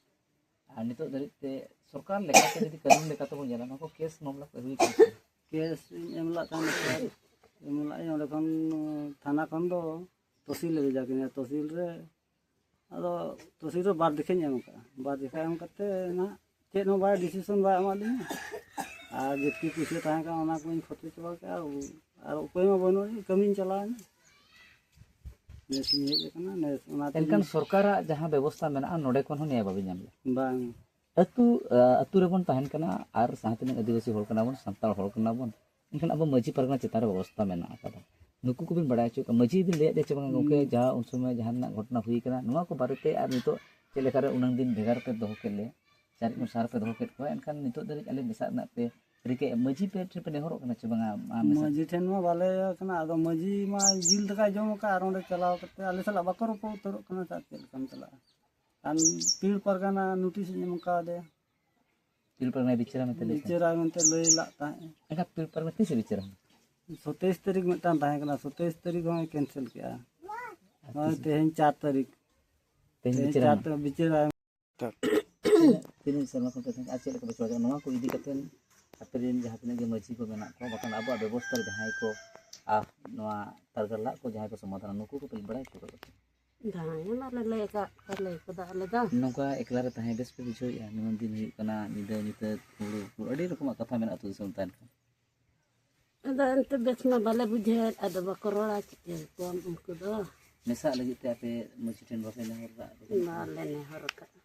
ᱟᱨ ᱱᱤᱛᱚᱜ ᱫᱷᱟᱹᱨᱤᱡ ᱛᱮ ᱥᱚᱨᱠᱟᱨ ᱞᱮᱠᱟᱛᱮ ᱡᱩᱫᱤ ᱠᱟᱹᱱᱩᱱ ᱞᱮᱠᱟᱛᱮ ᱵᱚᱱ ᱧᱮᱞᱟ, ᱱᱚᱣᱟ ᱠᱚ ᱠᱮᱥ ᱢᱟᱢᱞᱟ ᱠᱚ ᱦᱩᱭ ᱠᱟᱱᱟ ᱥᱮ? ᱠᱮᱥ ᱤᱧ ᱮᱢ ᱞᱮᱫ ᱛᱟᱦᱮᱸᱫ, ᱥᱟᱨ, ᱮᱢ ᱞᱮᱫ ᱟᱹᱧ ᱚᱸᱰᱮ ᱠᱷᱚᱱ, ᱛᱷᱟᱱᱟ ᱠᱷᱚᱱ ᱫᱚ ᱛᱚᱦᱥᱤᱞ ᱞᱮ ᱵᱷᱮᱡᱟ ᱠᱤᱧᱟ᱾ ᱛᱚᱦᱥᱤᱞ ᱨᱮ, ᱟᱫᱚ ᱛᱚᱦᱥᱤᱞ ᱨᱮ ᱵᱟᱨ ᱫᱮᱠᱷᱟᱧ ᱮᱢ ᱟᱠᱟᱫᱼᱟ᱾ ᱵᱟᱨ ᱫᱮᱠᱷᱟ ᱮᱢ ᱠᱟᱛᱮ ᱱᱟᱦᱟᱜ ᱪᱮᱫ ᱦᱚᱸ ᱵᱟᱭ decision ᱵᱟᱭ ᱮᱢᱟᱫ ᱞᱤᱧᱟ᱾ ᱟᱨ ᱡᱮᱛᱠᱤ ᱯᱩᱭᱥᱟᱹ ᱛᱟᱦᱮᱸ ᱠᱟᱱᱟ ᱚᱱᱟ ᱠᱚᱧ ᱠᱷᱚᱨᱪᱟ ᱪᱟᱵᱟ ᱠᱮᱫᱼᱟ᱾ ᱟᱨ ᱩᱯᱟᱹᱭ ᱢᱟ ᱵᱟᱹᱱᱩᱜ, ᱠᱟᱹᱢᱤᱧ ᱪᱟᱞᱟᱣᱮᱱᱟ᱾ ᱱᱮᱥ ᱤᱧ ᱦᱮᱡ ᱟᱠᱟᱱᱟ, ᱱᱮᱥ ᱚᱱᱟᱛᱮ ᱮᱱᱠᱷᱟᱱ ᱥᱚᱨᱠᱟᱨᱟᱜ ᱡᱟᱦᱟᱸ ᱵᱮᱵᱚᱥᱛᱷᱟ ᱢᱮᱱᱟᱜᱼᱟ, ᱱᱚᱰᱮ ᱠᱷᱚᱱ ᱦᱚᱸ ᱱᱮᱭᱟ ᱵᱟᱵᱤᱱ ᱧᱟᱢ ᱞᱮᱫᱟ? ᱵᱟᱝ᱾ ᱟᱹᱛᱩ, ᱟ, ᱟᱹᱛᱩ ᱨᱮᱵᱚᱱ ᱛᱟᱦᱮᱱ ᱠᱟᱱᱟ ᱟᱨ ᱥᱟᱶ ᱛᱤᱱᱟᱹᱜ ᱟᱹᱫᱤᱵᱟᱹᱥᱤ ᱦᱚᱲ ᱠᱟᱱᱟ ᱵᱚᱱ, ᱥᱟᱱᱛᱟᱲ ᱦᱚᱲ ᱠᱟᱱᱟ ᱵᱚᱱ, ᱮᱱᱠᱷᱟᱱ ᱟᱵᱚ ᱢᱟᱹᱡᱷᱤ ᱯᱟᱨᱜᱟᱱᱟ ᱪᱮᱛᱟᱱ ᱨᱮ ᱵᱮᱵᱚᱥᱛᱷᱟ ᱢᱮᱱᱟᱜ ᱟᱠᱟᱫᱟ᱾ ᱱᱩᱠᱩ ᱠᱚᱵᱤᱱ ᱵᱟᱲᱟᱭ ᱦᱚᱪᱚ ᱠᱚᱣᱟ, ᱢᱟᱹᱡᱷᱤ ᱵᱤᱱ ᱞᱟᱹᱭᱟᱫ ᱞᱮᱭᱟ ᱪᱮ ᱵᱟᱝᱟ ᱜᱚᱢᱠᱮ, ᱦᱩᱸ᱾ ᱡᱟᱦᱟᱸ ᱩᱱ ᱥᱚᱢᱚᱭ ᱡᱟᱦᱟᱱᱟᱜ ᱜᱷᱚᱴᱚᱱᱟ ᱦᱩᱭ ᱠᱟᱱᱟ, ᱱᱚᱣᱟ ᱠᱚ ᱵᱟᱨᱮᱛᱮ ᱟᱨ ᱱᱤᱛᱚᱜ ᱪᱮᱫ ᱞᱮᱠᱟᱨᱮ ᱩᱱᱟᱹᱝ ᱫᱤᱱ ᱵᱷᱮᱜᱟᱨ ᱯᱮ ᱫᱚᱦᱚ ᱠᱮᱫ ᱞᱮᱭᱟ, ᱪᱟᱨ ᱢᱚᱬᱮ ᱥᱟᱨ ᱯᱮ ᱫᱚᱦᱚ ᱠᱮᱫ ᱠᱚᱣᱟ, ᱮᱱᱠᱷᱟᱱ ᱱᱤᱛᱚᱜ ᱫᱷᱟᱹᱨᱤᱡ ᱟᱞᱮ ᱢᱮᱥᱟᱜ ᱨᱮᱱᱟᱜ ᱯᱮ ᱨᱤᱠᱟᱹᱭᱮᱫᱼᱟ? ᱢᱟᱹᱡᱷᱤ ᱯᱮ ᱴᱷᱮᱱ ᱯᱮ ᱱᱮᱦᱚᱨᱚᱜ ᱠᱟᱱᱟ ᱪᱮ ᱵᱟᱝᱟ? ᱟᱢ ᱢᱮᱥᱟ ᱢᱟᱹᱡᱷᱤ ᱴᱷᱮᱱ ᱢᱟ ᱵᱟᱞᱮ ᱤᱭᱟᱹ ᱠᱟᱱᱟ, ᱟᱫᱚ ᱢᱟᱹᱡᱷᱤ ᱢᱟ ᱡᱤᱞ ᱫᱟᱠᱟᱭ ᱡᱚᱢ ᱟᱠᱟᱫ, ᱟᱨ ᱚᱸᱰᱮ ᱪᱟᱞᱟᱣ ᱠᱟᱛᱮ ᱟᱞᱮ ᱥᱟᱞᱟᱜ ᱵᱟᱠᱚ ᱨᱚᱯᱚᱲ ᱩᱛᱟᱹᱨᱚᱜ ᱠᱟᱱᱟ, ᱪᱮᱫ ᱞᱮᱠᱟᱢ ᱪᱟᱞᱟᱜᱼᱟ? ᱟᱨ ᱯᱤᱲ ᱯᱟᱨᱜᱟᱱᱟ ᱱᱳᱴᱤᱥ ᱤᱧ ᱮᱢ ᱠᱟᱣᱫᱮᱭᱟ᱾ ᱯᱤᱲ ᱯᱟᱨᱜᱟᱱᱟᱭ ᱵᱤᱪᱟᱹᱨᱟ ᱢᱮᱱᱛᱮ ᱞᱟᱹᱭ ᱠᱟᱱᱟ᱾ ᱵᱤᱪᱟᱹᱨᱟᱭ ᱢᱮᱱᱛᱮ ᱞᱟᱹᱭ ᱞᱟᱜ ᱛᱟᱦᱮᱸᱫ᱾ ᱮᱱᱠᱷᱟᱱ ᱯᱤᱲ ᱯᱟᱨᱜᱟᱱᱟ ᱛᱤᱥᱮ ᱵᱤᱪᱟᱹᱨᱟ? ᱥᱚᱛᱟᱭᱤᱥ ᱛᱟᱹᱨᱤᱠᱷ ᱢᱤᱫᱴᱟᱝ ᱛᱟᱦᱮᱸ ᱠᱟᱱᱟ, ᱥᱚᱛᱟᱭᱤᱥ ᱛᱟᱹᱨᱤᱠᱷ ᱦᱚᱸᱭ ᱠᱮᱱᱥᱮᱞ ᱠᱮᱜᱼᱟ᱾ ᱟᱨ ᱱᱚᱜᱼᱚᱭ ᱛᱤᱥ? ᱛᱮᱦᱮᱧ ᱪᱟᱨ ᱛᱟᱹᱨᱤᱠᱷ᱾ ᱛᱮᱦᱮᱧ ᱛᱮᱦᱮᱧ ᱵᱤᱪᱟᱹᱨᱟ ᱪᱟᱨ ᱢᱮᱱᱟᱜᱼᱟ? ᱛᱟᱹᱨᱤᱠᱷ ᱵᱤᱪᱟᱹᱨᱟᱭ᱾ ᱛᱤᱱᱟᱹᱜ, ᱛᱤᱱᱟᱹᱜ ᱥᱮᱨᱢᱟ ᱠᱷᱚᱱ ᱯᱮ ᱛᱟᱦᱮᱸ ᱠᱟᱱᱟ ᱟᱨ ᱪᱮᱫ ᱞᱮᱠᱟ ᱯᱮ ᱪᱟᱞᱟᱣ ᱠᱮᱫᱟ? ᱱᱚᱣᱟ ᱠᱚ ᱤᱫᱤ ᱠᱟᱛᱮ ᱟᱯᱮ ᱨᱮᱱ ᱡᱟᱦᱟᱸ ᱛᱤᱱᱟᱹᱜ ᱜᱮ ᱢᱟᱹᱡᱷᱤ ᱠᱚ ᱢᱮᱱᱟᱜ ᱠᱚᱣᱟ, ᱵᱟᱠᱷᱟᱱ ᱟᱵᱚᱣᱟᱜ ᱵᱮᱵᱚᱥᱛᱷᱟ ᱨᱮ ᱡᱟᱦᱟᱸᱭ ᱠᱚ, ᱟᱨ ᱱᱚᱣᱟ ᱯᱟᱨᱜᱟᱱᱟ ᱠᱚ ᱡᱟᱦᱟᱸᱭ ᱠᱚ ᱥᱚᱢᱟᱫᱷᱟᱱᱟ, ᱱᱩᱠᱩ ᱠᱚᱯᱮ ᱵᱟᱲᱟᱭ ᱦᱚᱪᱚ ᱠᱟᱜ ᱠᱚᱣᱟ? ᱡᱟᱦᱟᱸᱭ ᱦᱚᱸ ᱵᱟᱞᱮ ᱞᱟᱹᱭ ᱟᱠᱟᱫ ᱠᱚᱣᱟ, ᱞᱟᱹᱭ ᱠᱚᱫᱚ ᱟᱞᱮ ᱫᱚ᱾ ᱱᱚᱝᱠᱟ ᱮᱠᱞᱟ ᱨᱮ ᱛᱟᱦᱮᱸ ᱵᱮᱥ ᱯᱮ ᱵᱩᱡᱷᱟᱹᱣᱮᱫᱼᱟ? ᱱᱩᱱᱟᱹᱜ ᱫᱤᱱ ᱦᱩᱭᱩᱜ ᱠᱟᱱᱟ, ᱧᱤᱫᱟᱹ ᱧᱩᱛᱟᱹᱛ, ᱦᱩᱲᱩ ᱦᱩᱲᱩ, ᱟᱹᱰᱤ ᱨᱚᱠᱚᱢᱟᱜ ᱠᱟᱛᱷᱟ ᱢᱮᱱᱟᱜᱼᱟ ᱟᱹᱛᱩ ᱫᱤᱥᱚᱢ ᱛᱟᱦᱮᱱ ᱠᱷᱟᱱ᱾ ᱟᱫᱚ ᱮᱱᱛᱮ ᱵᱮᱥ ᱢᱟ ᱵᱟᱞᱮ ᱵᱩᱡᱷᱟᱹᱣᱮᱫ, ᱟᱫᱚ ᱵᱟᱠᱚ ᱨᱚᱲᱟ, ᱪᱤᱠᱟᱹ ᱠᱚᱣᱟᱢ ᱩᱱᱠᱩ ᱫᱚ᱾ ᱢᱮᱥᱟᱜ ᱞᱟᱹᱜᱤᱫ ᱛᱮ ᱟᱯᱮ ᱢᱟᱹᱡᱷᱤ ᱴᱷᱮᱱ ᱵᱟᱯᱮ ᱱᱮᱦᱚᱨ ᱠᱟᱜ ᱠᱚᱣᱟ? ᱵᱟᱞᱮ ᱱᱮᱦᱚᱨ ᱟᱠᱟᱫᱼᱟ᱾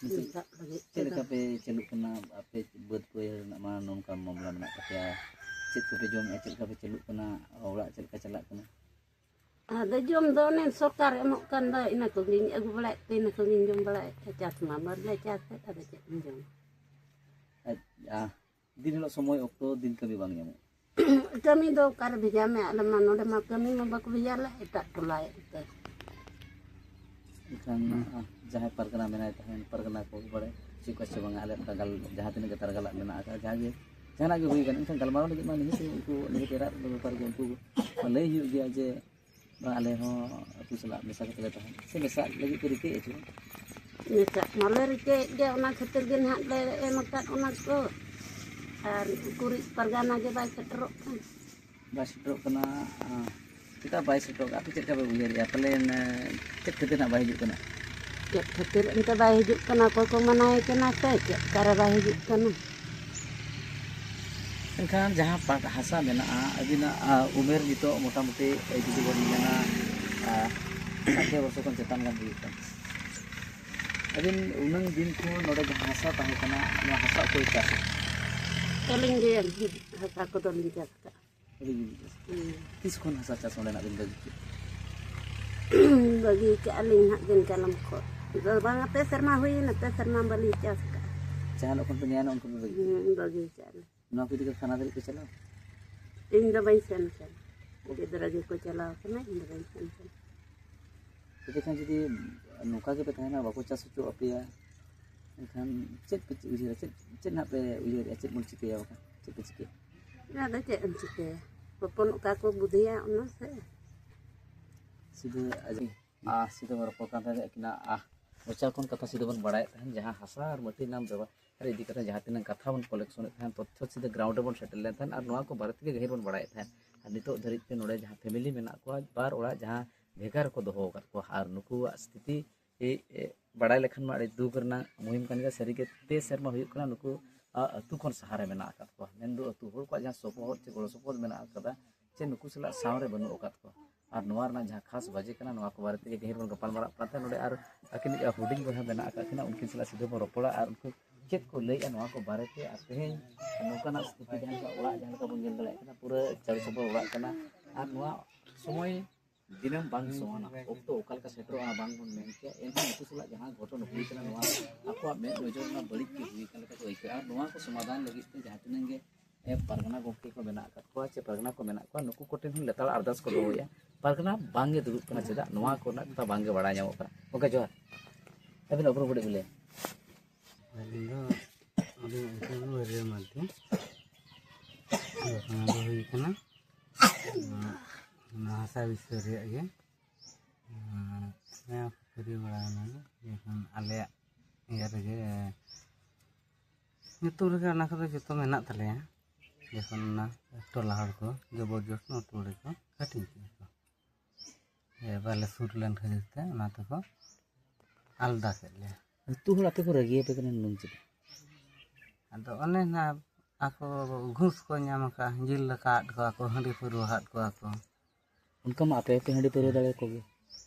ᱱᱤᱛᱚᱜ ᱢᱮᱥᱟᱜ ᱞᱟᱹᱜᱤᱫ ᱪᱮᱫ ᱛᱮᱫᱚ᱾ ᱞᱮᱠᱟ ᱯᱮ ᱪᱟᱹᱞᱩᱜ ᱠᱟᱱᱟ? ᱟᱯᱮ ᱵᱟᱹᱫᱽ ᱵᱟᱹᱭᱦᱟᱹᱲ ᱨᱮᱱᱟᱜ ᱢᱟ ᱱᱚᱝᱠᱟ ᱢᱟᱢᱞᱟ ᱢᱮᱱᱟᱜ ᱛᱟᱯᱮᱭᱟ, ᱪᱮᱫ ᱠᱚᱯᱮ ᱡᱚᱢᱮᱫᱼᱟ, ᱪᱮᱫ ᱞᱮᱠᱟ ᱯᱮ ᱪᱟᱹᱞᱩᱜ ᱠᱟᱱᱟ, ᱚᱲᱟᱜ ᱪᱮᱫ ᱞᱮᱠᱟ ᱪᱟᱞᱟᱜ ᱠᱟᱱᱟ? ᱟᱫᱚ ᱡᱚᱢ ᱫᱚ ᱚᱱᱮ ᱥᱚᱨᱠᱟᱨ ᱮᱢᱚᱜ ᱠᱟᱱ ᱫᱚ, ᱤᱱᱟᱹ ᱠᱚᱜᱮᱧ ᱟᱹᱜᱩ ᱵᱟᱲᱟᱭᱮᱫ ᱛᱮ, ᱤᱱᱟᱹ ᱠᱚᱜᱮᱧ ᱡᱚᱢ ᱵᱟᱲᱟᱭᱮᱫ ᱛᱮ, ᱪᱟᱥ ᱢᱟ ᱵᱟᱞᱮ ᱪᱟᱥᱮᱫ, ᱟᱫᱚ ᱪᱮᱫ ᱮᱢ ᱡᱚᱢᱟ? ᱟᱡ, ᱟ, ᱫᱤᱱ ᱦᱤᱞᱳᱜ ᱥᱚᱢᱚᱭ ᱚᱠᱛᱚ ᱫᱤᱱ ᱠᱟᱹᱢᱤ ᱵᱟᱝ ᱧᱟᱢᱚᱜ? ᱠᱟᱹᱢᱤ ᱫᱚ ᱚᱠᱟᱨᱮ ᱵᱷᱮᱡᱟ ᱢᱮ? ᱟᱞᱮ ᱢᱟ ᱱᱚᱰᱮ ᱢᱟ ᱠᱟᱹᱢᱤ ᱢᱟ ᱵᱟᱠᱚ ᱵᱷᱮᱡᱟ ᱞᱮ, ᱮᱴᱟᱜ ᱴᱚᱞᱟ ᱩᱛᱟᱹᱨ᱾ ᱮᱱᱠᱷᱟᱱ, ᱦᱩᱸ᱾ ᱟ, ᱡᱟᱦᱟᱸᱭ ᱯᱟᱨᱜᱟᱱᱟ ᱢᱮᱱᱟᱭ ᱛᱟᱦᱮᱸᱫ, ᱯᱟᱨᱜᱟᱱᱟ ᱠᱚ ᱵᱟᱲᱟᱭ? ᱠᱚ ᱥᱮ ᱵᱟᱝᱟ, ᱟᱞᱮ ᱚᱱᱠᱟ ᱜᱟᱞ-, ᱡᱟᱦᱟᱸ ᱛᱤᱱᱟᱹᱜ ᱜᱮ ᱛᱟᱨᱟ ᱜᱟᱞᱟᱜ ᱢᱮᱱᱟᱜ ᱟᱠᱟᱫ, ᱡᱟᱦᱟᱸ ᱜᱮ, ᱡᱟᱦᱟᱱᱟᱜ ᱜᱮ ᱦᱩᱭ ᱠᱟᱱᱟ, ᱮᱱᱠᱷᱟᱱ ᱜᱟᱞᱢᱟᱨᱟᱣ ᱞᱟᱹᱜᱤᱫ ᱢᱟ ᱱᱤᱦᱟᱹᱛ ᱩᱱᱠᱩ, ᱱᱤᱦᱟᱹᱛ ᱮᱨᱟᱜ ᱵᱮᱯᱟᱨ ᱜᱮ ᱩᱱᱠᱩ ᱞᱟᱹᱭ ᱦᱩᱭᱩᱜ ᱜᱮᱭᱟ ᱡᱮ ᱵᱟᱝ, ᱟᱞᱮ ᱦᱚᱸ ᱟᱹᱛᱩ ᱥᱟᱞᱟᱜ ᱢᱮᱥᱟ ᱠᱟᱛᱮ ᱞᱮ ᱛᱟᱦᱮᱱᱟ, ᱥᱮ ᱢᱮᱥᱟᱜ ᱞᱟᱹᱜᱤᱫ ᱠᱚ ᱨᱤᱠᱟᱹᱭᱮᱫᱼᱟ ᱪᱮ ᱵᱟᱝ? ᱢᱮᱥᱟᱜ ᱢᱟᱞᱮ ᱨᱤᱠᱟᱹᱭᱮᱫ ᱜᱮ, ᱚᱱᱟ ᱠᱷᱟᱹᱛᱤᱨ ᱜᱮ ᱱᱟᱦᱟᱜ ᱞᱮ ᱮᱢ ᱟᱠᱟᱫ ᱚᱱᱟ ᱠᱚ᱾ ᱟᱨ ᱜᱩᱨᱤᱡ ᱯᱟᱨᱜᱟᱱᱟ ᱜᱮ ᱵᱟᱭ ᱥᱮᱴᱮᱨᱚᱜ ᱠᱟᱱ᱾ ᱵᱟᱭ ᱥᱮᱴᱮᱨᱚᱜ ᱠᱟᱱᱟ᱾ ᱟᱸ, ᱪᱮᱫᱟᱜ ᱵᱟᱭ ᱥᱮᱴᱮᱨᱚᱜ ᱠᱟᱱᱟ? ᱟᱯᱮ ᱪᱮᱫ ᱞᱮᱠᱟ ᱯᱮ ᱩᱭᱦᱟᱹᱨᱮᱜᱼᱟ? ᱯᱟᱞᱮᱱ, ᱟᱸ, ᱪᱮᱫ ᱠᱷᱟᱹᱛᱤᱨ ᱱᱟᱜ ᱵᱟᱭ ᱦᱤᱡᱩᱜ ᱠᱟᱱᱟ? ᱪᱮᱫ ᱠᱷᱟᱹᱛᱤᱨ ᱮᱱᱛᱮ ᱵᱟᱭ ᱦᱤᱡᱩᱜ ᱠᱟᱱᱟ? ᱚᱠᱚᱭ ᱠᱚ ᱢᱟᱱᱟᱭᱮ ᱠᱟᱱᱟ ᱥᱮ ᱪᱮᱫ? ᱚᱠᱟᱨᱮ ᱵᱟᱭ ᱦᱤᱡᱩᱜ ᱠᱟᱱᱟ? ᱮᱱᱠᱷᱟᱱ ᱡᱟᱦᱟᱸ ᱯᱟᱴ ᱦᱟᱥᱟ ᱢᱮᱱᱟᱜᱼᱟ, ᱟᱹᱵᱤᱱᱟᱜ, ᱟᱸ, ᱩᱢᱮᱨ ᱱᱤᱛᱚᱜ ᱢᱚᱴᱟᱢᱩᱴᱤ, ᱮᱭ, ᱡᱩᱫᱤ ᱵᱚᱱ ᱢᱮᱱᱟ, ᱟᱸ, ᱥᱟᱛᱮ ᱵᱚᱨᱥᱚ ᱠᱷᱚᱱ ᱪᱮᱛᱟᱱ ᱜᱟᱱ ᱦᱩᱭᱩᱜ ᱠᱟᱱᱟ᱾ ᱟᱹᱵᱤᱱ ᱩᱱᱟᱹᱝ ᱫᱤᱱ ᱠᱷᱚᱱ ᱱᱚᱰᱮ ᱡᱟᱦᱟᱸ ᱦᱟᱥᱟ ᱛᱟᱦᱮᱸ ᱠᱟᱱᱟ, ᱱᱚᱣᱟ ᱦᱟᱥᱟ ᱚᱠᱚᱭ ᱪᱟᱥ ᱟᱠᱟᱫᱟ? ᱟᱹᱞᱤᱧ ᱜᱮ ᱦᱟᱥᱟ ᱠᱚᱫᱚᱞᱤᱧ ᱪᱟᱥ ᱟᱠᱟᱫᱼᱟ᱾ ᱟᱹᱞᱤᱧ ᱜᱮᱞᱤᱧ ᱪᱟᱥ᱾ ᱦᱩᱸ᱾ ᱛᱤᱥ ᱠᱷᱚᱱ ᱦᱟᱥᱟ ᱪᱟᱥ ᱚᱸᱰᱮᱱᱟᱜ ᱵᱤᱱ ᱵᱟᱹᱜᱤ ᱠᱮᱫᱟ? ᱵᱟᱹᱜᱤ ᱠᱟᱜᱼᱟ ᱞᱤᱧ ᱦᱟᱸᱜ ᱫᱤᱱ ᱠᱟᱞᱚᱢ ᱠᱷᱚᱱ᱾ ᱟᱫᱚ ᱵᱟᱝᱟ, ᱯᱮ ᱥᱮᱨᱢᱟ ᱦᱩᱭᱮᱱᱟ, ᱯᱮ ᱥᱮᱨᱢᱟ ᱵᱟᱹᱞᱤᱧ ᱪᱟᱥ ᱠᱟᱜᱼᱟ᱾ ᱡᱟᱦᱟᱱᱟᱜ ᱠᱷᱚᱱ ᱯᱮ ᱧᱮᱞᱟ ᱩᱱᱠᱩ ᱯᱮ ᱵᱟᱹᱜᱤ ᱠᱮᱫᱟ? ᱦᱩᱸ, ᱵᱟᱹᱜᱤ ᱠᱟᱜᱼᱟ ᱞᱤᱧ᱾ ᱱᱚᱣᱟ ᱠᱚ ᱤᱫᱤ ᱠᱟᱛᱮ ᱛᱷᱟᱱᱟ ᱫᱷᱟᱹᱨᱤᱡ ᱯᱮ ᱪᱟᱞᱟᱣᱟ? ᱤᱧ ᱫᱚ ᱵᱟᱹᱧ ᱥᱮᱱ ᱠᱟᱱᱟ᱾ ᱜᱤᱫᱽᱨᱟᱹ ᱜᱮᱠᱚ ᱪᱟᱞᱟᱣ ᱠᱟᱱᱟ, ᱤᱧ ᱫᱚ ᱵᱟᱹᱧ ᱥᱮᱱ ᱠᱟᱱᱟ᱾ ᱪᱤᱠᱟᱹ ᱠᱷᱟᱱ ᱡᱩᱫᱤ ᱱᱚᱝᱠᱟ ᱜᱮᱯᱮ ᱛᱟᱦᱮᱱᱟ, ᱵᱟᱠᱚ ᱪᱟᱥ ᱦᱚᱪᱚ ᱟᱯᱮᱭᱟ, ᱮᱱᱠᱷᱟᱱ ᱪᱮᱫ ᱯᱮ ᱩᱭᱦᱟᱹᱨᱟ? ᱪᱮᱫ, ᱪᱮᱫ ᱱᱟᱦᱟᱜ ᱯᱮ ᱩᱭᱦᱟᱹᱨᱮᱜᱼᱟ? ᱪᱮᱫ ᱵᱚᱱ ᱪᱤᱠᱟᱹᱭᱟ ᱵᱟᱠᱷᱟᱱ? ᱪᱮᱫ ᱯᱮ ᱪᱤᱠᱟᱹᱭᱟ? ᱟᱫᱚ ᱪᱮᱫ ᱮᱢ ᱪᱤᱠᱟᱹᱭᱟ? ᱦᱚᱯᱚᱱ ᱚᱠᱟ ᱠᱚ ᱵᱩᱫᱷᱤᱭᱟ ᱚᱱᱟ ᱥᱮ᱾ ᱥᱤᱫᱷᱟᱹ ᱟᱡ-, ᱟ, ᱥᱤᱫᱷᱟᱹ ᱵᱚᱱ ᱨᱚᱯᱚᱲ ᱠᱟᱱ ᱛᱟᱦᱮᱸᱫ ᱟᱹᱠᱤᱱᱟᱜ, ᱟ, ᱢᱚᱪᱟ ᱠᱷᱚᱱ ᱠᱟᱛᱷᱟ ᱥᱤᱫᱷᱟᱹ ᱵᱚᱱ ᱵᱟᱲᱟᱭᱮᱫ ᱛᱟᱦᱮᱸᱫ, ᱡᱟᱦᱟᱸ ᱦᱟᱥᱟ ᱟᱨ ᱢᱟᱹᱴᱤ ᱨᱮᱱᱟᱜ ᱵᱮᱵᱚᱦᱟᱨ ᱤᱫᱤ ᱠᱟᱛᱮ ᱡᱟᱦᱟᱸ ᱛᱤᱱᱟᱹᱜ ᱠᱟᱛᱷᱟ ᱵᱚᱱ ᱠᱚᱞᱮᱠᱥᱚᱱᱮᱫ ᱛᱟᱦᱮᱸᱫ, ᱛᱚᱛᱛᱷᱚ ᱥᱤᱫᱷᱟᱹ ᱜᱨᱟᱣᱩᱱᱰ ᱨᱮᱵᱚᱱ ᱥᱮᱴᱮᱨ ᱞᱮᱱ ᱛᱟᱦᱮᱸᱫ ᱟᱨ ᱱᱚᱣᱟ ᱠᱚ ᱵᱟᱨᱮ ᱛᱮᱜᱮ ᱜᱟᱹᱦᱤᱨ ᱵᱚᱱ ᱵᱟᱲᱟᱭᱮᱫ ᱛᱟᱦᱮᱸᱫ᱾ ᱟᱨ ᱱᱤᱛᱚᱜ ᱫᱷᱟᱹᱨᱤᱡ ᱛᱮ ᱱᱚᱰᱮ ᱡᱟᱦᱟᱸ ᱯᱷᱮᱢᱮᱞᱤ ᱢᱮᱱᱟᱜ ᱠᱚᱣᱟ, ᱵᱟᱨ ᱚᱲᱟᱜ ᱡᱟᱦᱟᱸ ᱵᱷᱮᱜᱟᱨ ᱠᱚ ᱫᱚᱦᱚ ᱟᱠᱟᱫ ᱠᱚᱣᱟ ᱟᱨ ᱱᱩᱠᱩᱣᱟᱜ ᱥᱛᱷᱤᱛᱤ ᱮ, ᱮ, ᱵᱟᱲᱟᱭ ᱞᱮᱠᱷᱟᱱ ᱢᱟ ᱟᱹᱰᱤ ᱫᱩᱠ ᱨᱮᱱᱟᱜ ᱢᱩᱦᱤᱢ ᱠᱟᱱ ᱜᱮᱭᱟ᱾ ᱥᱟᱹᱨᱤᱜᱮ ᱯᱮ ᱥᱮᱨᱢᱟ ᱦᱩᱭᱩᱜ ᱠᱟᱱᱟ ᱱᱩᱠᱩ, ᱟ, ᱟᱹᱛᱩ ᱠᱷᱚᱱ ᱥᱟᱦᱟᱨᱮ ᱢᱮᱱᱟᱜ ᱟᱠᱟᱫ ᱠᱚᱣᱟ᱾ ᱢᱮᱱᱫᱚ ᱟᱹᱛᱩ ᱦᱚᱲ ᱠᱚᱣᱟᱜ ᱡᱟᱦᱟᱸ ᱥᱚᱯᱚᱦᱚᱫ ᱪᱮ ᱜᱚᱲᱚ ᱥᱚᱯᱚᱦᱚᱫ ᱢᱮᱱᱟᱜ ᱟᱠᱟᱫᱟ, ᱪᱮ ᱱᱩᱠᱩ ᱥᱟᱞᱟᱜ ᱥᱟᱶᱨᱮ ᱵᱟᱹᱱᱩᱜ ᱟᱠᱟᱫ ᱠᱚᱣᱟ᱾ ᱟᱨ ᱱᱚᱣᱟ ᱨᱮᱱᱟᱜ ᱡᱟᱦᱟᱸ ᱠᱷᱟᱥ ᱵᱟᱡᱮ ᱠᱟᱱᱟ, ᱱᱚᱣᱟ ᱠᱚ ᱵᱟᱨᱮ ᱛᱮᱜᱮ ᱜᱟᱹᱦᱤᱨ ᱵᱚᱱ ᱜᱟᱯᱟᱞ ᱢᱟᱨᱟᱜ ᱠᱟᱱ ᱛᱟᱦᱮᱸᱫ᱾ ᱱᱚᱰᱮ ᱟᱨ ᱟᱹᱠᱤᱱᱤᱡ ᱦᱩᱰᱤᱧ ᱵᱚᱭᱦᱟ ᱢᱮᱱᱟᱜ ᱟᱠᱟᱫ ᱠᱤᱱᱟ, ᱩᱱᱠᱤᱱ ᱥᱟᱞᱟᱜ ᱥᱤᱫᱷᱟᱹ ᱵᱚᱱ ᱨᱚᱯᱚᱲᱟ ᱟᱨ ᱩᱱᱠᱩ ᱪᱮᱫ ᱠᱚ ᱞᱟᱹᱭᱮᱫᱼᱟ ᱱᱚᱣᱟ ᱠᱚ ᱵᱟᱨᱮᱛᱮ᱾ ᱟᱨ ᱛᱮᱦᱮᱧ ᱱᱚᱝᱠᱟᱱᱟᱜ ᱥᱛᱷᱤᱛᱤ, ᱡᱟᱦᱟᱸ ᱞᱮᱠᱟ ᱚᱲᱟᱜ, ᱡᱟᱦᱟᱸ ᱞᱮᱠᱟ ᱵᱚᱱ ᱧᱮᱞ ᱫᱟᱲᱮᱭᱟᱜ ᱠᱟᱱᱟ, ᱯᱩᱨᱟᱹ ᱪᱟᱹᱲ ᱪᱟᱯᱚᱲ ᱚᱲᱟᱜ ᱠᱟᱱᱟ᱾ ᱟᱨ ᱱᱚᱣᱟ ᱥᱚᱢᱚᱭ ᱫᱤᱱᱟᱹᱢ ᱵᱟᱝ ᱥᱚᱢᱟᱱᱟ, ᱚᱠᱛᱚ ᱚᱠᱟ ᱞᱮᱠᱟ ᱥᱮᱴᱮᱨᱚᱜᱼᱟ ᱵᱟᱝ ᱵᱚᱱ ᱢᱮᱱ ᱠᱮᱭᱟ, ᱮᱱᱦᱚᱸ ᱩᱱᱠᱩ ᱥᱟᱞᱟᱜ ᱡᱟᱦᱟᱸ ᱜᱷᱚᱴᱚᱱ ᱦᱩᱭ ᱠᱟᱱᱟ, ᱱᱚᱣᱟ ᱟᱠᱚᱣᱟᱜ ᱢᱮᱫ ᱱᱚᱡᱚᱨ ᱨᱮᱱᱟᱜ ᱵᱟᱹᱲᱤᱡ ᱜᱮ ᱦᱩᱭ ᱠᱟᱱ ᱞᱮᱠᱟ ᱠᱚ ᱟᱹᱭᱠᱟᱹᱜᱼᱟ᱾ ᱟᱨ ᱱᱚᱣᱟ ᱠᱚ ᱥᱚᱢᱟᱫᱷᱟᱱ ᱞᱟᱹᱜᱤᱫ ᱛᱮ ᱡᱟᱦᱟᱸ ᱛᱤᱱᱟᱹᱜ ᱜᱮ, ᱮ, ᱯᱟᱨᱜᱟᱱᱟ ᱜᱚᱢᱠᱮ ᱠᱚ ᱢᱮᱱᱟᱜ ᱟᱠᱟᱫ ᱠᱚᱣᱟ ᱪᱮ ᱯᱟᱨᱜᱟᱱᱟ ᱠᱚ ᱢᱮᱱᱟᱜ ᱠᱚᱣᱟ, ᱱᱩᱠᱩ ᱠᱚᱴᱷᱮᱱ ᱦᱚᱸ ᱞᱮᱛᱟᱲ ᱟᱨᱫᱟᱥ ᱠᱚ ᱫᱚᱦᱚᱭᱮᱫᱼᱟ, ᱯᱟᱨᱜᱟᱱᱟ ᱵᱟᱝ ᱜᱮ ᱫᱩᱲᱩᱵ ᱠᱟᱱᱟ, ᱪᱮᱫᱟᱜ ᱱᱚᱣᱟ ᱠᱚᱨᱮᱱᱟᱜ ᱠᱟᱛᱷᱟ ᱵᱟᱝ ᱜᱮ ᱵᱟᱲᱟᱭ ᱧᱟᱢᱚᱜ ᱠᱟᱱᱟ? ᱜᱚᱢᱠᱮ ᱡᱚᱦᱟᱨ, ᱟᱹᱵᱤᱱᱟᱜ ᱩᱯᱨᱩᱢ ᱠᱟᱹᱴᱤᱡ ᱵᱤᱱ ᱞᱟᱹᱭᱟ᱾ ᱟᱹᱞᱤᱧ ᱫᱚ ᱟᱹᱞᱤᱧᱟᱜ ᱧᱩᱛᱩᱢ ᱫᱚ ᱵᱟᱹᱨᱭᱟᱹ ᱢᱟᱨᱰᱤ᱾ ᱡᱚᱛᱱᱟ ᱫᱚ ᱦᱩᱭ ᱠᱟᱱᱟ ᱱᱚᱣᱟ ᱦᱟᱥᱟ ᱵᱤᱥᱚᱭ ᱨᱮᱭᱟᱜ ᱜᱮ᱾ ᱟᱨ ᱱᱚᱣᱟ ᱠᱚ ᱠᱤᱨᱤᱧ ᱵᱟᱲᱟ ᱮᱱᱟ ᱡᱚᱠᱷᱚᱱ ᱟᱞᱮᱭᱟᱜ ᱤᱭᱟᱹ ᱨᱮᱜᱮ ᱧᱩᱛᱩᱢ ᱨᱮᱜᱮ ᱚᱱᱟ ᱠᱚᱫᱚ ᱡᱚᱛᱚ ᱢᱮᱱᱟᱜ ᱛᱟᱞᱮᱭᱟ᱾ ᱡᱚᱠᱷᱚᱱ ᱚᱱᱟ ᱴᱚᱞᱟ ᱦᱚᱲ ᱠᱚ ᱡᱚᱵᱚᱨᱡᱚᱥ ᱱᱚᱣᱟ ᱴᱚᱞᱟ ᱨᱮᱠᱚ ᱦᱟᱹᱴᱤᱧ ᱠᱮᱫ ᱠᱚ᱾ ᱡᱮ ᱵᱟᱞᱮ ᱥᱩᱨ ᱞᱮᱱ ᱠᱷᱟᱹᱛᱤᱨ ᱛᱮ ᱚᱱᱟ ᱛᱮᱠᱚ ᱟᱞᱟᱫᱟ ᱠᱮᱫ ᱞᱮᱭᱟ᱾ ᱟᱹᱛᱩ ᱦᱚᱲ ᱟᱯᱮ ᱠᱚ ᱨᱟᱹᱜᱤ ᱟᱯᱮ ᱠᱟᱱᱟ ᱱᱩᱱ ᱪᱮᱫᱟᱜ? ᱟᱫᱚ ᱚᱱᱮ ᱱᱟ ᱟᱠᱚ ᱜᱷᱩᱥ ᱠᱚ ᱧᱟᱢ ᱟᱠᱟᱫ, ᱡᱤᱞ ᱫᱟᱠᱟ ᱟᱫ ᱠᱚᱣᱟ ᱠᱚ, ᱦᱟᱺᱰᱤ ᱯᱟᱹᱣᱨᱟᱹ ᱟᱫ ᱠᱚᱣᱟ ᱠᱚ᱾ ᱚᱱᱠᱟ ᱢᱟ ᱟᱯᱮ ᱦᱚᱸᱯᱮ ᱦᱟᱺᱰᱤ ᱯᱟᱹᱣᱨᱟᱹ ᱫᱟᱲᱮ ᱠᱚᱜᱮ᱾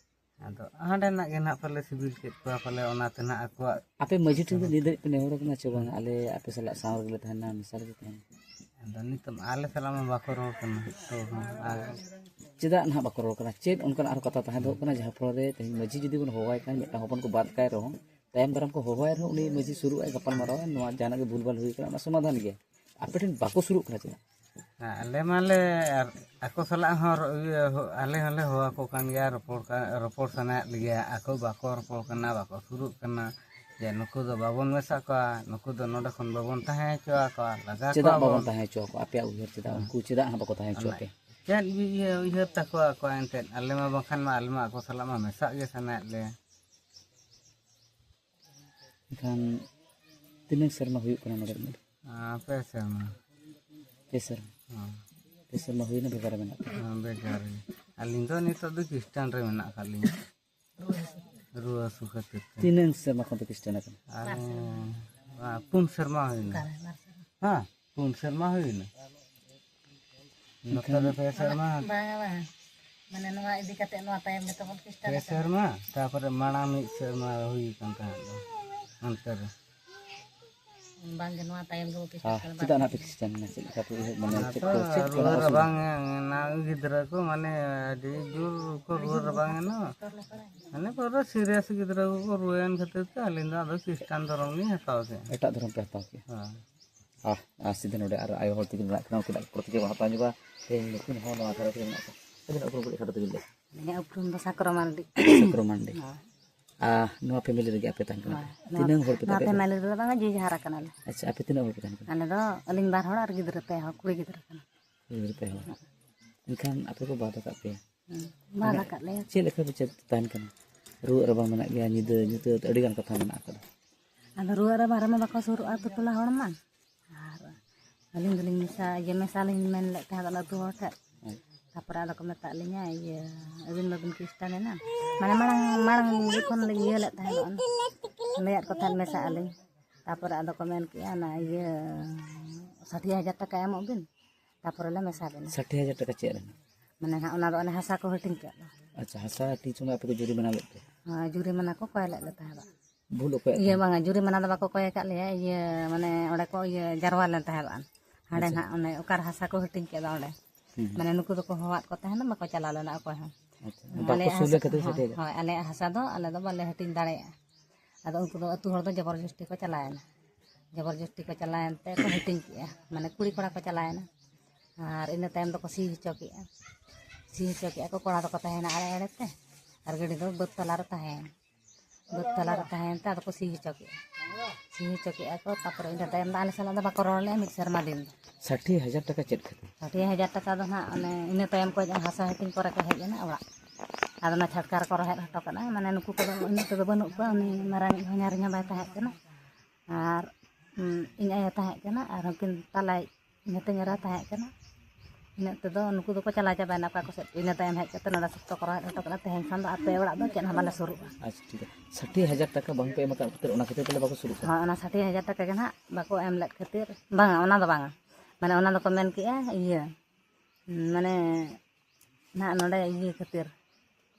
ᱟᱫᱚ ᱦᱟᱸᱰᱮᱱᱟᱜ ᱜᱮ ᱱᱟᱦᱟᱜ ᱯᱟᱞᱮ ᱥᱤᱵᱤᱞ ᱠᱮᱫ ᱠᱚᱣᱟ ᱯᱟᱞᱮ, ᱚᱱᱟᱛᱮ ᱱᱟᱦᱟᱜ ᱟᱠᱚᱣᱟᱜ ᱟᱯᱮ ᱢᱟᱺᱡᱷᱤ ᱴᱷᱮᱱ ᱫᱚ ᱱᱤᱭᱟᱹ ᱫᱷᱟᱹᱨᱤᱡ ᱯᱮ ᱱᱮᱦᱚᱨ ᱟᱠᱟᱱᱟ ᱪᱮ ᱵᱟᱝ? ᱟᱞᱮ ᱟᱯᱮ ᱥᱟᱞᱟᱜ ᱥᱟᱶ ᱨᱮᱜᱮ ᱞᱮ ᱛᱟᱦᱮᱱᱟ, ᱢᱮᱥᱟ ᱨᱮᱜᱮ ᱛᱟᱦᱮᱱᱟ᱾ ᱟᱫᱚ ᱱᱤᱛᱚᱜ ᱟᱞᱮ ᱥᱟᱞᱟᱜ ᱢᱟ ᱵᱟᱠᱚ ᱨᱚᱲ ᱠᱟᱱᱟ ᱛᱚ ᱦᱚᱸ᱾ ᱟᱨ ᱪᱮᱫᱟᱜ ᱱᱟᱦᱟᱜ ᱵᱟᱠᱚ ᱨᱚᱲ ᱠᱟᱱᱟ? ᱪᱮᱫ ᱚᱱᱠᱟᱱᱟᱜ ᱟᱨᱦᱚᱸ ᱠᱟᱛᱷᱟ ᱛᱟᱦᱮᱸ ᱫᱚᱦᱚᱜ ᱠᱟᱱᱟ ᱡᱟᱦᱟᱸ ᱯᱚᱨᱮ ᱛᱮᱦᱮᱧ ᱢᱟᱺᱡᱷᱤ ᱡᱩᱫᱤ ᱵᱚᱱ ᱦᱚᱦᱚᱣᱟᱭ ᱠᱷᱟᱱ, ᱢᱤᱫᱴᱟᱝ ᱦᱚᱯᱚᱱ ᱠᱚ ᱵᱟᱫ ᱠᱟᱭ ᱨᱮᱦᱚᱸ, ᱛᱟᱭᱚᱢ ᱫᱟᱨᱟᱢ ᱠᱚ ᱦᱚᱦᱚᱣᱟᱭ ᱨᱮᱦᱚᱸ ᱩᱱᱤ ᱢᱟᱺᱡᱷᱤ ᱥᱩᱨᱩᱜ ᱟᱭ, ᱜᱟᱯᱟᱞ ᱢᱟᱨᱟᱣ ᱟᱭ, ᱱᱚᱣᱟ ᱡᱟᱦᱟᱱᱟᱜ ᱜᱮ ᱵᱷᱩᱞ ᱵᱷᱟᱞ ᱦᱩᱭ ᱠᱟᱱᱟ ᱚᱱᱟ ᱥᱚᱢᱟᱫᱷᱟᱱ ᱜᱮᱭᱟ᱾ ᱟᱯᱮ ᱴᱷᱮᱱ ᱵᱟᱠᱚ ᱥᱩᱨᱩᱜ ᱠᱟᱱᱟ ᱪᱮᱫᱟᱜ? ᱟᱞᱮ ᱢᱟᱞᱮ ᱟᱨ ᱟᱠᱚ ᱥᱟᱞᱟᱜ ᱦᱚᱸ ᱨᱚ-, ᱤᱭᱟᱹ, ᱦᱚ-, ᱟᱞᱮ ᱦᱚᱸᱞᱮ ᱦᱚᱦᱚ ᱟᱠᱚ ᱠᱟᱱ ᱜᱮᱭᱟ, ᱨᱚᱯᱚᱲ ᱠᱟ-, ᱨᱚᱯᱚᱲ ᱥᱟᱱᱟᱭᱮᱫ ᱞᱮᱜᱮᱭᱟ᱾ ᱟᱠᱚ ᱵᱟᱠᱚ ᱨᱚᱯᱚᱲ ᱠᱟᱱᱟ, ᱵᱟᱠᱚ ᱥᱩᱨᱩᱜ ᱠᱟᱱᱟ᱾ ᱡᱮ ᱱᱩᱠᱩ ᱫᱚ ᱵᱟᱵᱚᱱ ᱢᱮᱥᱟ ᱠᱚᱣᱟ, ᱱᱩᱠᱩ ᱫᱚ ᱱᱚᱰᱮ ᱠᱷᱚᱱ ᱵᱟᱵᱚᱱ ᱛᱟᱦᱮᱸ ᱦᱚᱪᱚ ᱟᱠᱚᱣᱟ, ᱞᱟᱜᱟ ᱪᱮᱫᱟᱜ ᱠᱚᱣᱟ ᱵᱟᱵᱚᱱ ᱵᱚᱱ᱾ ᱛᱟᱦᱮᱸ ᱦᱚᱪᱚ ᱟᱠᱚᱣᱟ? ᱟᱯᱮᱭᱟᱜ ᱩᱭᱦᱟᱹᱨ ᱪᱮᱫᱟᱜ? ᱦᱮᱸ᱾ ᱩᱱᱠᱩ ᱪᱮᱫᱟᱜ ᱦᱟᱸᱜ ᱵᱟᱠᱚ ᱛᱟᱦᱮᱸ ᱦᱚᱪᱚ ᱚᱱᱟ ᱟᱯᱮᱭᱟ? ᱪᱮᱫ ᱩᱭᱦᱟᱹᱨ, ᱩᱭᱦᱟᱹᱨ ᱛᱟᱠᱚ ᱟᱠᱚᱣᱟᱜ ᱮᱱᱛᱮᱫ? ᱟᱞᱮ ᱢᱟ ᱵᱟᱝᱠᱷᱟᱱ ᱢᱟ, ᱟᱞᱮ ᱢᱟ ᱟᱠᱚ ᱥᱟᱞᱟᱜ ᱢᱟ ᱢᱮᱥᱟᱜ ᱜᱮ ᱥᱟᱱᱟᱭᱮᱫ ᱞᱮᱭᱟ᱾ ᱮᱱᱠᱷᱟᱱ ᱛᱤᱱᱟᱹᱜ ᱥᱮᱨᱢᱟ ᱦᱩᱭᱩᱜ ᱠᱟᱱᱟ ᱱᱚᱰᱮ ᱨᱤᱱᱤᱡ? ᱟᱨ ᱯᱮ ᱥᱮᱨᱢᱟ᱾ ᱯᱮ ᱥᱮᱨᱢᱟ? ᱦᱮᱸ᱾ ᱯᱮ ᱥᱮᱨᱢᱟ ᱦᱩᱭᱱᱟ ᱵᱷᱮᱜᱟᱨ ᱨᱮ ᱢᱮᱱᱟᱜ ᱯᱮᱭᱟ? ᱦᱮᱸ, ᱵᱷᱮᱜᱟᱨ ᱨᱮ᱾ ᱟᱹᱞᱤᱧ ᱫᱚ ᱱᱤᱛᱚᱜ ᱫᱚ ᱠᱷᱨᱤᱥᱴᱟᱱ ᱨᱮ ᱢᱮᱱᱟᱜ ᱟᱠᱟᱫ ᱞᱤᱧᱟ᱾ ᱨᱩᱣᱟᱹ ᱦᱟᱹᱥᱩ ᱠᱷᱟᱹᱛᱤᱨ ᱛᱮ᱾ ᱛᱤᱱᱟᱹᱜ ᱥᱮᱨᱢᱟ ᱠᱷᱚᱱ ᱯᱮ ᱠᱷᱨᱤᱥᱴᱟᱱ ᱟᱠᱟᱱᱟ? ᱟᱞᱮ, ᱟᱨ ᱯᱩᱱ ᱥᱮᱨᱢᱟ ᱦᱩᱭᱱᱟ᱾ ᱦᱮᱸ, ᱯᱩᱱ ᱥᱮᱨᱢᱟ ᱦᱩᱭᱱᱟ᱾ ᱱᱚᱛᱮ ᱨᱮ ᱯᱮ ᱥᱮᱨᱢᱟ᱾ ᱵᱟᱝᱟ, ᱵᱟᱝᱟ᱾ ᱢᱟᱱᱮ ᱱᱚᱣᱟ ᱤᱫᱤ ᱠᱟᱛᱮ ᱱᱚᱣᱟ ᱛᱟᱭᱚᱢ ᱜᱮ ᱛᱟᱵᱚᱱ ᱠᱷᱨᱤᱥᱴᱟᱱ ᱯᱮ ᱟᱠᱟᱱᱟ᱾ ᱥᱮᱨᱢᱟ, ᱛᱟᱯᱚᱨᱮ ᱢᱟᱲᱟᱝ ᱢᱤᱫ ᱥᱮᱨᱢᱟ ᱦᱩᱭ ᱟᱠᱟᱱ ᱛᱟᱦᱮᱸᱫ ᱫᱚ ᱚᱱᱛᱮ ᱨᱮ᱾ ᱵᱟᱝᱜᱮ, ᱱᱚᱣᱟ ᱛᱟᱭᱚᱢ ᱜᱮᱵᱚ ᱠᱷᱨᱤᱥᱴᱟᱱ ᱟᱨ ᱠᱟᱱᱟ᱾ ᱪᱮᱫᱟᱜ ᱱᱟᱜ ᱯᱮ ᱠᱷᱨᱤᱥᱴᱟᱱ ᱮᱱᱟ? ᱪᱮᱫ ᱞᱮᱠᱟ ᱯᱮ ᱩᱭᱦᱟᱹᱨ, ᱢᱟᱱᱮ, ᱚᱱᱟ ᱪᱮᱫ ᱛᱚ ᱠᱚ, ᱪᱮᱫ ᱠᱚ ᱨᱩᱣᱟᱹ ᱱᱟᱜ ᱚᱥᱩᱵᱤᱫᱷᱟ? ᱨᱟᱵᱟᱝ ᱮᱱᱟ, ᱜᱤᱫᱽᱨᱟᱹ ᱠᱚ ᱢᱟᱱᱮ ᱟᱹᱰᱤ ᱡᱳᱨ ᱠᱚ ᱨᱩᱣᱟᱹ ᱨᱟᱵᱟᱝ ᱮᱱᱟ᱾ ᱢᱟᱱᱮ ᱯᱩᱨᱟᱹ serious ᱜᱤᱫᱽᱨᱟᱹ ᱠᱚᱠᱚ ᱨᱩᱣᱟᱹᱭᱮᱱ ᱠᱷᱟᱹᱛᱤᱨ ᱛᱮ ᱟᱹᱞᱤᱧ ᱫᱚ ᱟᱫᱚ ᱠᱷᱨᱤᱥᱴᱟᱱ ᱫᱷᱚᱨᱚᱢ ᱞᱤᱧ ᱦᱟᱛᱟᱣ ᱠᱮᱫᱼᱟ᱾ ᱮᱴᱟᱜ ᱫᱷᱚᱨᱚᱢ ᱯᱮ ᱦᱟᱛᱟᱣ ᱠᱮᱫᱼᱟ? ᱦᱳᱭ᱾ ᱟᱨ, ᱟᱨ ᱥᱤᱫᱷᱟᱹ ᱱᱚᱰᱮ ᱟᱨ ᱟᱭᱳ ᱦᱚᱲ ᱛᱟᱹᱠᱤᱱ ᱢᱮᱱᱟᱜ ᱠᱤᱱᱟ, ᱩᱱᱠᱤᱱᱟᱜ ᱯᱚᱨᱮ ᱛᱮᱜᱮ ᱵᱚᱱ ᱦᱟᱛᱟᱣ ᱧᱚᱜᱟ᱾ ᱛᱮᱦᱮᱧ ᱱᱩᱠᱤᱱ ᱦᱚᱸ ᱱᱚᱣᱟ ᱫᱷᱟᱨᱮ ᱛᱮᱜᱮ ᱢᱮᱱᱟᱜ ᱠᱚᱣᱟ᱾ ᱟᱹᱵᱤᱱᱟᱜ ᱩᱯᱨᱩᱢ ᱠᱟᱹᱴᱤᱡ ᱠᱷᱟᱴᱚ ᱛᱮᱵᱤᱱ ᱞᱟᱹᱭᱟ᱾ ᱤᱧᱟᱹᱜ ᱩᱯᱨᱩᱢ ᱫᱚ ᱥᱟᱠᱨᱚ ᱢᱟᱨᱰᱤ᱾ ᱥᱟᱠᱨᱚ ᱢᱟᱨᱰᱤ᱾ ᱦᱳᱭ᱾ ᱟᱨ ᱱᱚᱣᱟ ᱯᱷᱮᱢᱮᱞᱤ ᱨᱮᱜᱮ ᱟᱯᱮ ᱛᱟᱦᱮᱱ ᱠᱟᱱᱟ ᱯᱮ? ᱦᱳᱭ᱾ ᱛᱤᱱᱟᱹᱜ ᱦᱚᱲ ᱯᱮ ᱱᱚᱣᱟ ᱛᱟᱯᱮ ᱠᱟᱱᱟ? ᱯᱷᱮᱢᱮᱞᱤ ᱨᱮᱫᱚ ᱵᱟᱝᱟ, ᱡᱮ ᱡᱟᱦᱟᱨ ᱟᱠᱟᱱᱟᱞᱮ᱾ ᱟᱪᱪᱷᱟ, ᱟᱯᱮ ᱛᱤᱱᱟᱹᱜ ᱦᱚᱲ ᱯᱮ ᱛᱟᱦᱮᱱ ᱠᱟᱱᱟ? ᱟᱞᱮ ᱫᱚ ᱟᱹᱞᱤᱧ ᱵᱟᱨ ᱦᱚᱲ ᱟᱨ ᱜᱤᱫᱽᱨᱟᱹ ᱯᱮ ᱦᱚᱲ, ᱠᱩᱲᱤ ᱜᱤᱫᱽᱨᱟᱹ ᱠᱟᱱᱟ᱾ ᱜᱤᱫᱽᱨᱟᱹ ᱯᱮ ᱦᱚᱲ᱾ ᱮᱱᱠᱷᱟᱱ ᱟᱯᱮ ᱠᱚ ᱵᱟᱫ ᱟᱠᱟᱫ ᱯᱮᱭᱟ? ᱦᱩᱸ, ᱵᱟᱫ ᱟᱠᱟᱫ ᱞᱮᱭᱟ᱾ ᱪᱮᱫ ᱞᱮᱠᱟ ᱯᱮ ᱪᱮᱫ ᱛᱟᱦᱮᱱ ᱠᱟᱱᱟ? ᱨᱩᱣᱟᱹᱜ ᱨᱟᱵᱟᱝ ᱢᱮᱱᱟᱜ ᱜᱮᱭᱟ, ᱧᱤᱫᱟᱹ ᱧᱩᱛᱟᱹᱛ ᱟᱹᱰᱤ ᱜᱟᱱ ᱠᱟᱛᱷᱟ ᱢᱮᱱᱟᱜ ᱟᱠᱟᱫᱟ᱾ ᱟᱫᱚ ᱨᱩᱣᱟᱹᱜ ᱨᱟᱵᱟᱝ ᱨᱮᱢᱟ ᱵᱟᱠᱚ ᱥᱩᱨᱩᱜᱼᱟ ᱟᱹᱛᱩ ᱴᱚᱞᱟ ᱦᱚᱲ ᱢᱟ᱾ ᱟᱨ ᱟᱹᱞᱤᱧ ᱫᱚᱞᱤᱧ ᱢᱮᱥᱟ, ᱤᱭᱟᱹ, ᱢᱮᱥᱟ ᱞᱤᱧ ᱢᱮᱱ ᱞᱮᱫ ᱛᱟᱦᱮᱸᱫ ᱚᱱᱟ ᱟᱹᱛᱩ ᱦᱚᱲ ᱴᱷᱮᱱ᱾ ᱦᱳᱭ᱾ ᱛᱟᱯᱚᱨᱮ ᱟᱫᱚ ᱠᱚ ᱢᱮᱛᱟᱜ ᱞᱤᱧᱟ, ᱤᱭᱟᱹ, ᱟᱹᱵᱤᱱ ᱢᱟᱵᱤᱱ ᱠᱷᱨᱤᱥᱴᱟᱱ ᱮᱱᱟ᱾ ᱢᱟᱱᱮ ᱢᱟᱲᱟᱝ, ᱢᱟᱲᱟᱝ ᱡᱚᱠᱷᱚᱱ ᱞᱤᱧ ᱤᱭᱟᱹ ᱞᱮᱫ ᱛᱟᱦᱮᱸᱫ, ᱞᱟᱹᱭᱟᱫ ᱠᱚ ᱛᱟᱦᱮᱸᱫ ᱢᱮᱥᱟᱜ ᱟᱹᱞᱤᱧ᱾ ᱛᱟᱯᱚᱨᱮ ᱟᱫᱚ ᱠᱚ ᱢᱮᱱ ᱠᱮᱜᱼᱟ, ᱚᱱᱟ ᱤᱭᱟᱹ, ᱥᱟᱴᱷᱤ ᱦᱟᱡᱟᱨ ᱴᱟᱠᱟ ᱮᱢᱚᱜ ᱵᱤᱱ, ᱛᱟᱯᱚᱨᱮ ᱞᱮ ᱢᱮᱥᱟ ᱵᱤᱱᱟ᱾ ᱥᱟᱴᱷᱤ ᱦᱟᱡᱟᱨ ᱴᱟᱠᱟ ᱪᱮᱫ ᱨᱮᱱᱟᱜ? ᱢᱟᱱᱮ ᱱᱟᱦᱟᱜ ᱚᱱᱟ ᱫᱚ ᱚᱱᱮ ᱦᱟᱥᱟ ᱠᱚ ᱦᱟᱹᱴᱤᱧ ᱠᱮᱫ ᱫᱚ᱾ ᱟᱪᱪᱷᱟ, ᱦᱟᱥᱟ ᱦᱟᱹᱴᱤᱧ ᱥᱚᱢᱚᱭ ᱟᱯᱮ ᱠᱚ ᱡᱩᱨᱤᱢᱟᱱᱟ ᱞᱮᱫ ᱯᱮ? ᱦᱳᱭ, ᱡᱩᱨᱤᱢᱟᱱᱟ ᱠᱚ ᱠᱚᱭ ᱞᱮᱫ ᱞᱮ ᱛᱟᱦᱮᱸᱫ᱾ ᱵᱷᱩᱞ ᱚᱠᱚᱭᱟᱜ ᱤᱭᱟᱹ ᱠᱟᱱᱟ? ᱵᱟᱝᱟ, ᱡᱩᱨᱤᱢᱟᱱᱟ ᱫᱚ ᱵᱟᱠᱚ ᱠᱚᱭ ᱟᱠᱟᱫ ᱞᱮᱭᱟ, ᱤᱭᱟᱹ, ᱢᱟᱱᱮ ᱚᱸᱰᱮ ᱠᱚ ᱤᱭᱟᱹ ᱡᱟᱨᱣᱟ ᱞᱮᱱ ᱛᱟᱦᱮᱸᱫ᱾ ᱦᱟᱸᱰᱮ ᱟᱪᱪᱷᱟ᱾ ᱱᱟᱦᱟᱜ ᱚᱱᱮ ᱚᱠᱟᱨᱮ ᱦᱟᱥᱟ ᱠᱚ ᱦᱟᱹᱴᱤᱧ ᱠᱮᱫ ᱫᱚ ᱚᱸᱰᱮ᱾ ᱦᱩᱸ, ᱦᱩᱸ᱾ ᱢᱟᱱᱮ ᱱᱩᱠᱩ ᱫᱚᱠᱚ ᱦᱚᱦᱚᱣᱟᱫ ᱠᱚ ᱛᱟᱦᱮᱱᱟ, ᱵᱟᱠᱚ ᱪᱟᱞᱟᱣ ᱞᱮᱱᱟ ᱚᱠᱚᱭ ᱦᱚᱸ᱾ ᱟᱪᱪᱷᱟ᱾ ᱢᱟᱱᱮ ᱵᱟᱠᱚ ᱟᱞᱮᱭᱟᱜ ᱥᱩᱨ ᱦᱟᱥᱟ, ᱞᱮᱱ ᱠᱷᱟᱹᱛᱤᱨ ᱥᱮ ᱦᱳᱭ, ᱪᱮᱫ? ᱦᱳᱭ, ᱟᱞᱮᱭᱟᱜ ᱦᱟᱥᱟ ᱫᱚ ᱟᱞᱮ ᱫᱚ ᱵᱟᱞᱮ ᱦᱟᱹᱴᱤᱧ ᱫᱟᱲᱮᱭᱟᱜᱼᱟ᱾ ᱟᱫᱚ ᱩᱱᱠᱩ ᱫᱚ ᱟᱹᱛᱩ ᱦᱚᱲ ᱫᱚ ᱡᱚᱵᱚᱨ ᱡᱚᱥᱛᱤ ᱠᱚ ᱪᱟᱞᱟᱣᱮᱱᱟ᱾ ᱡᱚᱵᱚᱨ ᱡᱚᱥᱛᱤ ᱠᱚ ᱪᱟᱞᱟᱣᱮᱱ ᱛᱮ ᱠᱚ ᱦᱟᱹᱴᱤᱧ ᱠᱮᱜᱼᱟ᱾ ᱢᱟᱱᱮ ᱠᱩᱲᱤ ᱠᱚᱲᱟ ᱠᱚ ᱪᱟᱞᱟᱣᱮᱱᱟ᱾ ᱟᱨ ᱤᱱᱟᱹ ᱛᱟᱭᱚᱢ ᱫᱚᱠᱚ ᱥᱤ ᱦᱚᱪᱚ ᱠᱮᱜᱼᱟ᱾ ᱥᱤ ᱦᱚᱪᱚ ᱠᱮᱜᱼᱟ ᱠᱚ, ᱠᱚᱲᱟ ᱫᱚᱠᱚ ᱛᱟᱦᱮᱸᱭᱮᱱᱟ ᱟᱲᱮ ᱟᱲᱮ ᱛᱮ, ᱟᱨ ᱜᱟᱹᱰᱤ ᱫᱚ ᱵᱟᱹᱫᱽ ᱛᱟᱞᱟ ᱨᱮ ᱛᱟᱦᱮᱸᱭᱮᱱᱟ᱾ ᱵᱟᱹᱫᱽ ᱛᱟᱞᱟ ᱨᱮ ᱛᱟᱦᱮᱸᱭᱮᱱ ᱛᱮ ᱟᱫᱚ ᱠᱚ ᱥᱤ ᱦᱚᱪᱚ ᱠᱮᱜᱼᱟ᱾ ᱥᱤ ᱦᱚᱪᱚ ᱠᱮᱜᱼᱟ ᱠᱚ, ᱛᱟᱯᱚᱨᱮ ᱤᱱᱟᱹ ᱛᱟᱭᱚᱢ ᱫᱚ ᱟᱞᱮ ᱥᱟᱞᱟᱜ ᱫᱚ ᱵᱟᱠᱚ ᱨᱚᱲ ᱞᱮᱜᱼᱟ ᱢᱤᱫ ᱥᱮᱨᱢᱟ ᱫᱤᱱ ᱫᱚ᱾ ᱥᱟᱴᱷᱤ ᱦᱟᱡᱟᱨ ᱴᱟᱠᱟ ᱪᱮᱫ ᱠᱷᱟᱹᱛᱤᱨ? ᱥᱟᱴᱷᱤ ᱦᱟᱡᱟᱨ ᱴᱟᱠᱟ ᱫᱚ ᱱᱟᱦᱟᱜ ᱚᱱᱮ ᱤᱱᱟᱹ ᱛᱟᱭᱚᱢ ᱠᱚ ᱦᱟᱥᱟ ᱦᱟᱹᱴᱤᱧ ᱠᱚᱨᱮ ᱠᱚ ᱦᱮᱡ ᱮᱱᱟ ᱚᱲᱟᱜ᱾ ᱟᱫᱚ ᱚᱱᱟ ᱪᱷᱟᱴᱠᱟ ᱨᱮᱠᱚ ᱨᱚᱦᱮᱫ ᱦᱚᱴᱚ ᱠᱟᱜᱼᱟ᱾ ᱢᱟᱱᱮ ᱱᱩᱠᱩ ᱠᱚᱫᱚ ᱤᱱᱟᱹᱜ ᱛᱮᱫᱚ ᱵᱟᱹᱱᱩᱜ ᱠᱚᱣᱟ, ᱩᱱᱤ ᱢᱟᱨᱟᱝᱤᱡ ᱦᱚᱧᱦᱟᱨᱤᱧ ᱦᱚᱸ ᱵᱟᱭ ᱛᱟᱦᱮᱸ ᱠᱟᱱᱟ᱾ ᱟᱨ, ᱩᱸ, ᱤᱧ ᱟᱭᱳ ᱛᱟᱦᱮᱸ ᱠᱟᱱᱟ, ᱟᱨ ᱩᱱᱠᱤᱱ ᱛᱟᱞᱟᱭᱤᱡ ᱦᱟᱹᱴᱤᱧ ᱮᱨᱟ ᱛᱟᱦᱮᱸ ᱠᱟᱱᱟ᱾ ᱤᱱᱟᱹᱜ ᱛᱮᱫᱚ ᱱᱩᱠᱩ ᱫᱚᱠᱚ ᱪᱟᱞᱟᱣ ᱪᱟᱵᱟᱭᱮᱱᱟ ᱚᱠᱟ ᱠᱚ ᱥᱮᱫ᱾ ᱤᱱᱟᱹ ᱛᱟᱭᱚᱢ ᱦᱮᱡ ᱠᱟᱛᱮ ᱱᱚᱰᱮ ᱥᱚᱠᱛᱚ ᱠᱚ ᱨᱚᱦᱮᱫ ᱦᱚᱴᱚ ᱠᱟᱜᱼᱟ, ᱛᱮᱦᱮᱧ ᱠᱷᱚᱱ ᱫᱚ ᱟᱯᱮ ᱚᱲᱟᱜ ᱫᱚ ᱪᱮᱫ ᱦᱚᱸ ᱵᱟᱞᱮ ᱥᱩᱨᱩᱜᱼᱟ᱾ ᱟᱪᱪᱷᱟ, ᱴᱷᱤᱠ ᱜᱮᱭᱟ᱾ ᱥᱟᱴᱷᱤ ᱦᱟᱡᱟᱨ ᱴᱟᱠᱟ ᱵᱟᱝ ᱯᱮ ᱮᱢ ᱟᱠᱟᱫ ᱠᱷᱟᱹᱛᱤᱨ ᱚᱱᱟ ᱠᱷᱟᱹᱛᱤᱨ ᱛᱮ ᱵᱟᱠᱚ ᱥᱩᱨᱩᱜ ᱠᱟᱱᱟ? ᱦᱳᱭ, ᱚᱱᱟ ᱥᱟᱴᱷᱤ ᱦᱟᱡᱟᱨ ᱴᱟᱠᱟ ᱜᱮ ᱱᱟᱦᱟᱜ ᱵᱟᱠᱚ ᱮᱢ ᱞᱮᱫ ᱠᱷᱟᱹᱛᱤᱨ, ᱵᱟᱝᱟ, ᱚᱱᱟ ᱫᱚ ᱵᱟᱝᱟ᱾ ᱢᱟᱱᱮ ᱚᱱᱟ ᱫᱚᱠᱚ ᱢᱮᱱ ᱠᱮᱜᱼᱟ, ᱤᱭᱟᱹ, ᱢᱟᱱᱮ ᱱᱟᱦᱟᱜ ᱱᱚᱰᱮ ᱤᱭᱟᱹ ᱠᱷᱟᱹᱛᱤᱨ,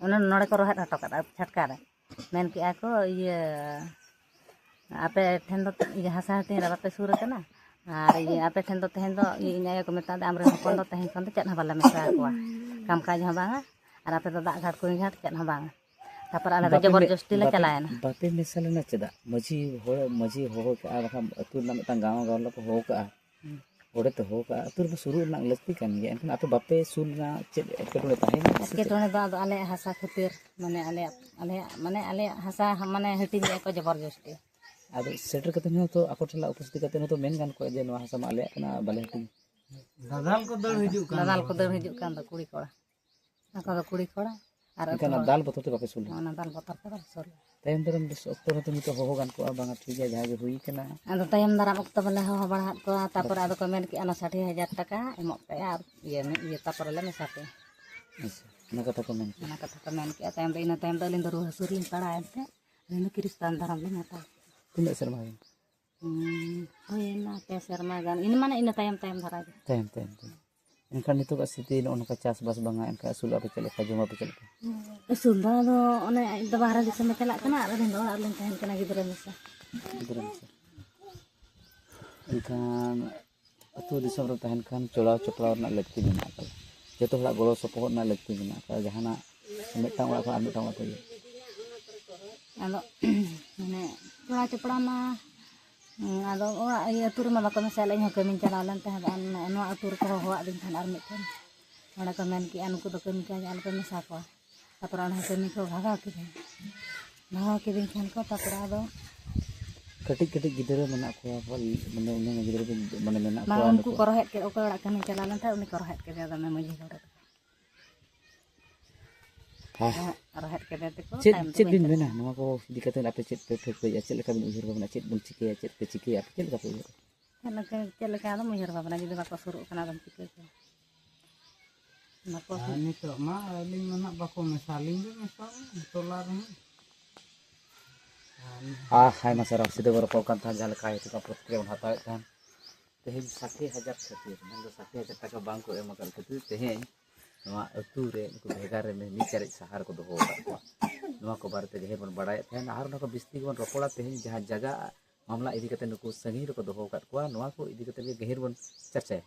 ᱚᱱᱟ ᱱᱚᱰᱮ ᱠᱚ ᱨᱚᱦᱮᱫ ᱦᱚᱴᱚ ᱠᱟᱫᱟ ᱪᱷᱟᱴᱠᱟ ᱨᱮ᱾ ᱢᱮᱱ ᱠᱮᱜᱼᱟ ᱠᱚ, ᱤᱭᱟᱹ, ᱟᱯᱮ ᱴᱷᱮᱱ ᱫᱚ ᱤᱭᱟᱹ ᱦᱟᱥᱟ ᱦᱟᱹᱴᱤᱧ ᱨᱮ ᱵᱟᱯᱮ ᱥᱩᱨ ᱟᱠᱟᱱᱟ, ᱟᱨ ᱤᱭᱟᱹ ᱟᱯᱮ ᱴᱷᱮᱱ ᱫᱚ ᱛᱮᱦᱮᱧ ᱫᱚ ᱤᱭᱟᱹ ᱤᱧ ᱟᱭᱳ ᱠᱚ ᱢᱮᱛᱟ ᱫᱮᱭᱟ, ᱟᱢᱨᱮᱱ ᱦᱚᱯᱚᱱ ᱫᱚ ᱛᱮᱦᱮᱧ ᱠᱷᱚᱱ ᱫᱚ ᱪᱮᱫ ᱦᱚᱸ ᱵᱟᱞᱮ ᱢᱮᱥᱟ ᱟᱠᱚᱣᱟ, ᱠᱟᱢ ᱠᱟᱡᱽ ᱦᱚᱸ ᱵᱟᱝᱟ, ᱟᱨ ᱟᱯᱮ ᱫᱚ ᱫᱟᱜ ᱜᱷᱟᱴ ᱠᱩᱧ ᱜᱷᱟᱴ ᱪᱮᱫ ᱦᱚᱸ ᱵᱟᱝᱟ᱾ ᱛᱟᱯᱚᱨ ᱟᱞᱮ ᱫᱚ ᱵᱟᱯᱮ ᱡᱚᱵᱚᱨ ᱢᱮ-, ᱡᱚᱥᱛᱤ ᱞᱮ ᱵᱟᱯᱮ, ᱪᱟᱞᱟᱣᱮᱱᱟ᱾ ᱵᱟᱯᱮ ᱢᱮᱥᱟ ᱞᱮᱱᱟ ᱪᱮᱫᱟᱜ? ᱢᱟᱹᱡᱷᱤ ᱦᱚᱲ, ᱢᱟᱹᱡᱷᱤ ᱦᱚᱦᱚ ᱠᱟᱜᱼᱟ, ᱵᱟᱠᱷᱟᱱ ᱟᱹᱛᱩ ᱨᱮᱱᱟᱜ ᱢᱤᱫᱴᱟᱝ ᱜᱟᱶ ᱜᱟᱶᱞᱟ ᱠᱚ ᱦᱚᱦᱚ ᱠᱟᱜᱼᱟ᱾ ᱦᱩᱸ᱾ ᱚᱸᱰᱮ ᱫᱚᱦᱚ ᱠᱟᱜᱼᱟ, ᱟᱹᱛᱩ ᱨᱮᱫᱚ ᱥᱩᱨᱩᱜ ᱨᱮᱱᱟᱜ ᱞᱟᱹᱠᱛᱤ ᱠᱟᱱ ᱜᱮᱭᱟ, ᱮᱱᱠᱷᱟᱱ ᱟᱯᱮ ᱵᱟᱯᱮ ᱥᱩᱨ ᱨᱮᱱᱟᱜ ᱪᱮᱫ ᱮᱴᱠᱮᱴᱚᱬᱮ ᱛᱟᱦᱮᱸ ᱠᱟᱱᱟ ᱥᱮ ᱪᱮᱫ? ᱮᱴᱠᱮᱴᱚᱬᱮ ᱫᱚ ᱟᱫᱚ ᱟᱞᱮᱭᱟᱜ ᱦᱟᱥᱟ ᱠᱷᱟᱹᱛᱤᱨ, ᱢᱟᱱᱮ ᱟᱞᱮᱭᱟᱜ, ᱟᱞᱮᱭᱟᱜ, ᱢᱟᱱᱮ ᱟᱞᱮᱭᱟᱜ ᱦᱟᱥᱟ, ᱢᱟᱱᱮ ᱦᱟᱹᱴᱤᱧ ᱞᱮᱫᱼᱟ ᱠᱚ ᱡᱚᱵᱚᱨ ᱡᱚᱥᱛᱤ᱾ ᱟᱫᱚ ᱥᱮᱴᱮᱨ ᱠᱟᱛᱮ ᱦᱚᱸ ᱛᱚ ᱟᱠᱚ ᱴᱷᱮᱱ ᱩᱯᱚᱥᱛᱷᱤᱛ ᱠᱟᱛᱮ ᱦᱚᱸ ᱛᱚ ᱢᱮᱱ ᱜᱟᱱ ᱠᱚᱜᱼᱟ ᱡᱮ ᱱᱚᱣᱟ ᱦᱟᱥᱟ ᱢᱟ ᱟᱞᱮᱭᱟᱜ ᱠᱟᱱᱟ, ᱵᱟᱞᱮ ᱦᱟᱹᱴᱤᱧ᱾ ᱫᱟᱫᱟᱞ ᱠᱚ ᱫᱟᱹᱲ ᱦᱤᱡᱩᱜ ᱠᱟᱱ ᱫᱟᱫᱟᱞ ᱫᱚ᱾ ᱠᱚ ᱫᱟᱹᱲ ᱦᱤᱡᱩᱜ ᱠᱟᱱ ᱫᱚ ᱠᱩᱲᱤ ᱠᱚᱲᱟ᱾ ᱟᱠᱚ ᱫᱚ ᱠᱩᱲᱤ ᱠᱚᱲᱟ᱾ ᱟᱨ ᱟᱹᱛᱩ ᱮᱱᱠᱷᱟᱱ ᱚᱱᱟ ᱦᱚᱲ᱾ ᱫᱟᱞ ᱵᱚᱛᱚᱨ ᱛᱮ ᱵᱟᱯᱮ ᱥᱩᱨ ᱞᱮᱱᱟ? ᱚᱱᱟ ᱫᱟᱞ ᱵᱚᱛᱚᱨ ᱛᱮ ᱵᱟᱞᱮ ᱥᱩᱨ ᱞᱮᱱᱟ᱾ ᱛᱟᱭᱚᱢ ᱫᱟᱨᱟᱢ ᱵᱮᱥ ᱚᱠᱛᱚ ᱨᱮ ᱛᱚ ᱱᱤᱛᱚᱜ ᱦᱚᱦᱚ ᱜᱟᱱ ᱠᱚᱜᱼᱟ, ᱵᱟᱝᱟ ᱴᱷᱤᱠ ᱜᱮᱭᱟ, ᱡᱟᱦᱟᱸᱭ ᱜᱮ ᱦᱩᱭ ᱠᱟᱱᱟ᱾ ᱟᱫᱚ ᱛᱟᱭᱚᱢ ᱫᱟᱨᱟᱢ ᱚᱠᱛᱚ ᱵᱟᱞᱮ ᱦᱚᱦᱚ ᱵᱟᱲᱟ ᱟᱫ ᱠᱚᱣᱟ, ᱛᱟᱨᱯᱚᱨᱮ ᱟᱫᱚ ᱠᱚ ᱢᱮᱱ ᱠᱮᱜᱼᱟ, "ᱚᱱᱟ ᱥᱟᱴᱷᱮ ᱦᱟᱡᱟᱨ ᱴᱟᱠᱟ ᱮᱢᱚᱜ ᱯᱮ ᱟᱨ ᱤᱭᱟᱹ ᱢᱤᱫ ᱤᱭᱟᱹ ᱛᱟᱨᱯᱚᱨᱮ ᱞᱮ ᱢᱮᱥᱟ ᱯᱮᱭᱟ᱾" ᱟᱪᱪᱷᱟ, ᱚᱱᱟ ᱠᱟᱛᱷᱟ ᱠᱚ ᱢᱮᱱ ᱠᱮᱜᱼᱟ᱾ ᱚᱱᱟ ᱠᱟᱛᱷᱟ ᱠᱚ ᱢᱮᱱ ᱠᱮᱜᱼᱟ᱾ ᱛᱟᱭᱚᱢ ᱫᱚ, ᱤᱱᱟᱹ ᱛᱟᱭᱚᱢ ᱫᱚ ᱟᱹᱞᱤᱧ ᱫᱚ ᱨᱩᱣᱟᱹ ᱦᱟᱹᱥᱩ ᱨᱮᱞᱤᱧ ᱯᱟᱲᱟᱣᱮᱱ ᱛᱮ ᱟᱹᱞᱤᱧ ᱫᱚ ᱠᱨᱤᱥᱛᱟᱱ ᱫᱷᱚᱨᱚᱢ ᱞᱤᱧ ᱦᱟᱛᱟᱣ ᱠᱮᱜᱼᱟ᱾ ᱛᱤᱱᱟᱹᱜ ᱥᱮᱨᱢᱟ ᱦᱩᱭᱮᱱ? ᱦᱩᱸ, ᱦᱩᱭᱮᱱᱟ ᱯᱮ ᱥᱮᱨᱢᱟ ᱜᱟᱱ, ᱤᱱᱟᱹ ᱢᱟᱱᱮ ᱤᱱᱟᱹ ᱛᱟᱭᱚᱢ, ᱛᱟᱭᱚᱢ ᱫᱷᱟᱨᱟ ᱜᱮ᱾ ᱛᱟᱭᱚᱢ, ᱛᱟᱭᱚᱢ, ᱛᱟᱭᱚᱢ᱾ ᱮᱱᱠᱷᱟᱱ ᱱᱤᱛᱚᱜᱟᱜ ᱥᱛᱷᱤᱛᱤ ᱱᱚᱜᱼᱚ ᱱᱚᱝᱠᱟ ᱪᱟᱥᱵᱟᱥ ᱵᱟᱝᱟ, ᱮᱱᱠᱷᱟᱱ ᱟᱹᱥᱩᱞᱚᱜ ᱟᱯᱮ ᱪᱮᱫ ᱞᱮᱠᱟ, ᱡᱚᱢ ᱟᱯᱮ ᱪᱮᱫ ᱞᱮᱠᱟ? ᱟᱹᱥᱩᱞ ᱫᱚ ᱟᱫᱚ ᱚᱱᱮ ᱟᱡ ᱫᱚ ᱵᱟᱦᱨᱮ ᱫᱤᱥᱚᱢᱮ ᱪᱟᱞᱟᱜ ᱠᱟᱱᱟ ᱟᱨ ᱟᱹᱞᱤᱧ ᱫᱚ ᱚᱲᱟᱜ ᱨᱮᱞᱤᱧ ᱛᱟᱦᱮᱱ ᱠᱟᱱᱟ ᱜᱤᱫᱽᱨᱟᱹ ᱢᱮᱥᱟ᱾ ᱜᱤᱫᱽᱨᱟᱹ ᱢᱮᱥᱟ᱾ ᱮᱱᱠᱷᱟᱱ ᱟᱹᱛᱩ ᱫᱤᱥᱚᱢ ᱨᱮ ᱛᱟᱦᱮᱱ ᱠᱷᱟᱱ ᱪᱚᱲᱟᱣ ᱪᱚᱯᱲᱟᱣ ᱨᱮᱱᱟᱜ ᱞᱟᱹᱠᱛᱤ ᱢᱮᱱᱟᱜ ᱟᱠᱟᱫᱟ, ᱡᱚᱛᱚ ᱦᱚᱲᱟᱜ ᱜᱚᱲᱚ ᱥᱚᱯᱚᱦᱚᱫ ᱨᱮᱱᱟᱜ ᱞᱟᱹᱠᱛᱤ ᱢᱮᱱᱟᱜ ᱟᱠᱟᱫᱟ, ᱡᱟᱦᱟᱱᱟᱜ ᱢᱤᱫᱴᱟᱝ ᱚᱲᱟᱜ ᱠᱷᱚᱱ ᱟᱨ ᱢᱤᱫᱴᱟᱝ ᱚᱲᱟᱜ ᱠᱚ ᱤᱭᱟᱹ᱾ ᱟᱫᱚ ᱢᱟᱱᱮ ᱪᱚᱲᱟᱣ ᱪᱚᱯᱲᱟᱣ ᱢᱟ, ᱦᱩᱸ, ᱟᱫᱚ ᱚᱲᱟᱜ ᱤᱭᱟᱹ ᱟᱹᱛᱩ ᱨᱮᱢᱟ ᱵᱟᱠᱚ ᱢᱮᱥᱟᱭᱮᱫ, ᱤᱧ ᱦᱚᱸ ᱠᱟᱹᱢᱤᱧ ᱪᱟᱞᱟᱣ ᱞᱮᱱ ᱛᱟᱦᱮᱸᱫ, ᱟᱨ ᱱᱚᱣᱟ ᱟᱹᱛᱩ ᱨᱮᱠᱚ ᱦᱚᱦᱚᱣᱟᱫᱤᱧ ᱛᱟᱦᱮᱸᱫ ᱟᱨ ᱢᱤᱫᱴᱮᱱ᱾ ᱚᱸᱰᱮ ᱠᱚ ᱢᱮᱱ ᱠᱮᱜᱼᱟ, "ᱱᱩᱠᱩ ᱫᱚ ᱠᱟᱹᱢᱤ ᱠᱟᱡᱽ ᱟᱞᱚᱯᱮ ᱢᱮᱥᱟ ᱠᱚᱣᱟ᱾" ᱛᱟᱨᱯᱚᱨᱮ ᱚᱸᱰᱮ ᱦᱚᱸ ᱠᱟᱹᱢᱤ ᱠᱚ ᱵᱷᱟᱜᱟᱣ ᱠᱤᱫᱤᱧ᱾ ᱵᱷᱟᱜᱟᱣ ᱠᱤᱫᱤᱧ ᱠᱷᱟᱱ ᱠᱚ, ᱛᱟᱨᱯᱚᱨᱮ ᱟᱫᱚ ᱠᱟᱹᱴᱤᱡ ᱠᱟᱹᱴᱤᱡ ᱜᱤᱫᱽᱨᱟᱹ ᱢᱮᱱᱟᱜ ᱠᱚᱣᱟ, ᱢᱟᱱᱮ ᱩᱱᱟᱹᱜ ᱜᱤᱫᱽᱨᱟᱹ ᱠᱚ, ᱢᱟᱱᱮ ᱢᱮᱱᱟᱜ ᱵᱟᱝ, ᱠᱚᱣᱟ ᱩᱱᱠᱩ ᱱᱩᱠᱩ᱾ ᱠᱚ ᱨᱚᱦᱮᱫ ᱠᱮᱫ, ᱚᱠᱚᱭ ᱚᱲᱟᱜ ᱠᱟᱹᱢᱤ ᱪᱟᱞᱟᱣ ᱞᱮᱱ ᱛᱟᱦᱮᱸᱫ, ᱩᱱᱤ ᱠᱚ ᱨᱚᱦᱮᱫ ᱠᱮᱫᱮᱭᱟ ᱫᱚᱢᱮ ᱢᱟᱹᱡᱷᱤ ᱦᱚᱲ᱾ ᱦᱮᱸ᱾ ᱨᱚᱦᱮᱫ ᱠᱮᱫᱮ ᱛᱮᱠᱚ ᱪᱮᱫ, ᱛᱟᱭᱚᱢ ᱪᱮᱫ ᱛᱮᱠᱚ ᱵᱤᱱ ᱤᱧ ᱢᱮᱱᱟ ᱠᱟᱱᱟ᱾ ᱱᱚᱣᱟ ᱠᱚ ᱤᱫᱤ ᱠᱟᱛᱮ? ᱟᱯᱮ ᱪᱮᱫ ᱯᱮ ᱴᱷᱟᱹᱣᱠᱟᱹᱭᱮᱫᱼᱟ? ᱪᱮᱫ ᱞᱮᱠᱟ ᱵᱤᱱ ᱩᱭᱦᱟᱹᱨ ᱵᱷᱟᱵᱽᱱᱟ? ᱪᱮᱫ ᱵᱚᱱ ᱪᱤᱠᱟᱹᱭᱟ? ᱪᱮᱫ ᱯᱮ ᱪᱤᱠᱟᱹᱭᱟ? ᱟᱯᱮ ᱪᱮᱫ ᱞᱮᱠᱟ ᱯᱮ ᱩᱭᱦᱟᱹᱨᱟ? ᱪᱮᱫ ᱞᱮᱠᱟ, ᱪᱮᱫ ᱞᱮᱠᱟ ᱟᱫᱚᱢ ᱩᱭᱦᱟᱹᱨ ᱵᱷᱟᱵᱽᱱᱟ ᱡᱩᱫᱤ ᱵᱟᱠᱚ ᱥᱩᱨᱩᱜ ᱠᱟᱱᱟ, ᱟᱫᱚᱢ ᱪᱤᱠᱟᱹ ᱠᱚᱣᱟ? ᱵᱟᱠᱚ ᱟᱨ ᱥᱩᱨᱩᱜ᱾ ᱱᱤᱛᱚᱜ ᱢᱟ ᱟᱹᱞᱤᱧ ᱢᱟ ᱱᱟᱦᱟᱜ ᱵᱟᱠᱚ ᱢᱮᱥᱟ ᱞᱤᱧ ᱜᱮ ᱢᱮᱥᱟ ᱴᱚᱞᱟ ᱨᱮᱦᱚᱸ᱾ ᱟᱨ ᱟᱨ ᱟᱭᱢᱟ ᱥᱟᱨᱦᱟᱣ, ᱥᱤᱫᱷᱟᱹ ᱵᱚᱱ ᱨᱚᱯᱚᱲ ᱠᱟᱱ ᱛᱟᱦᱮᱸᱫ, ᱡᱟᱦᱟᱸ ᱞᱮᱠᱟ ᱦᱮᱡ ᱠᱟᱱᱟ, ᱯᱨᱚᱛᱤᱠᱨᱤᱭᱟ ᱵᱚᱱ ᱦᱟᱛᱟᱣᱮᱫ ᱛᱟᱦᱮᱸᱫ᱾ ᱛᱮᱦᱮᱧ ᱥᱟᱴᱷᱤ ᱦᱟᱡᱟᱨ ᱠᱷᱟᱹᱛᱤᱨ, ᱢᱮᱱᱫᱚ ᱥᱟᱴᱷᱤ ᱦᱟᱡᱟᱨ ᱴᱟᱠᱟ ᱵᱟᱝ ᱠᱚ ᱮᱢ ᱟᱠᱟᱫ ᱠᱷᱟᱹᱛᱤᱨ ᱛᱮᱦᱮᱧ ᱱᱚᱣᱟ ᱟᱹᱛᱩ ᱨᱮ ᱩᱱᱠᱩ ᱵᱷᱮᱜᱟᱨ ᱨᱮ ᱢᱤᱫ ᱪᱟᱨᱮᱡ ᱥᱟᱦᱟᱨ ᱠᱚ ᱫᱚᱦᱚ ᱟᱠᱟᱫ ᱠᱚᱣᱟ᱾ ᱱᱚᱣᱟ ᱠᱚ ᱵᱟᱨᱮᱛᱮ ᱜᱟᱹᱦᱤᱨ ᱵᱚᱱ ᱵᱟᱲᱟᱭᱮᱫ ᱛᱟᱦᱮᱸᱫ ᱟᱨ ᱚᱱᱟ ᱠᱚ ᱵᱤᱥᱛᱤ ᱜᱮᱵᱚᱱ ᱨᱚᱯᱚᱲᱟ᱾ ᱛᱮᱦᱮᱧ ᱡᱟᱦᱟᱸ ᱡᱟᱭᱜᱟ ᱢᱟᱢᱞᱟ ᱤᱫᱤ ᱠᱟᱛᱮ ᱱᱩᱠᱩ ᱥᱟᱺᱜᱤᱧ ᱨᱮᱠᱚ ᱫᱚᱦᱚ ᱟᱠᱟᱫ ᱠᱚᱣᱟ, ᱱᱚᱣᱟ ᱠᱚ ᱤᱫᱤ ᱠᱟᱛᱮ ᱜᱮ ᱜᱟᱹᱦᱤᱨ ᱵᱚᱱ ᱪᱟᱨᱪᱟᱭᱟ᱾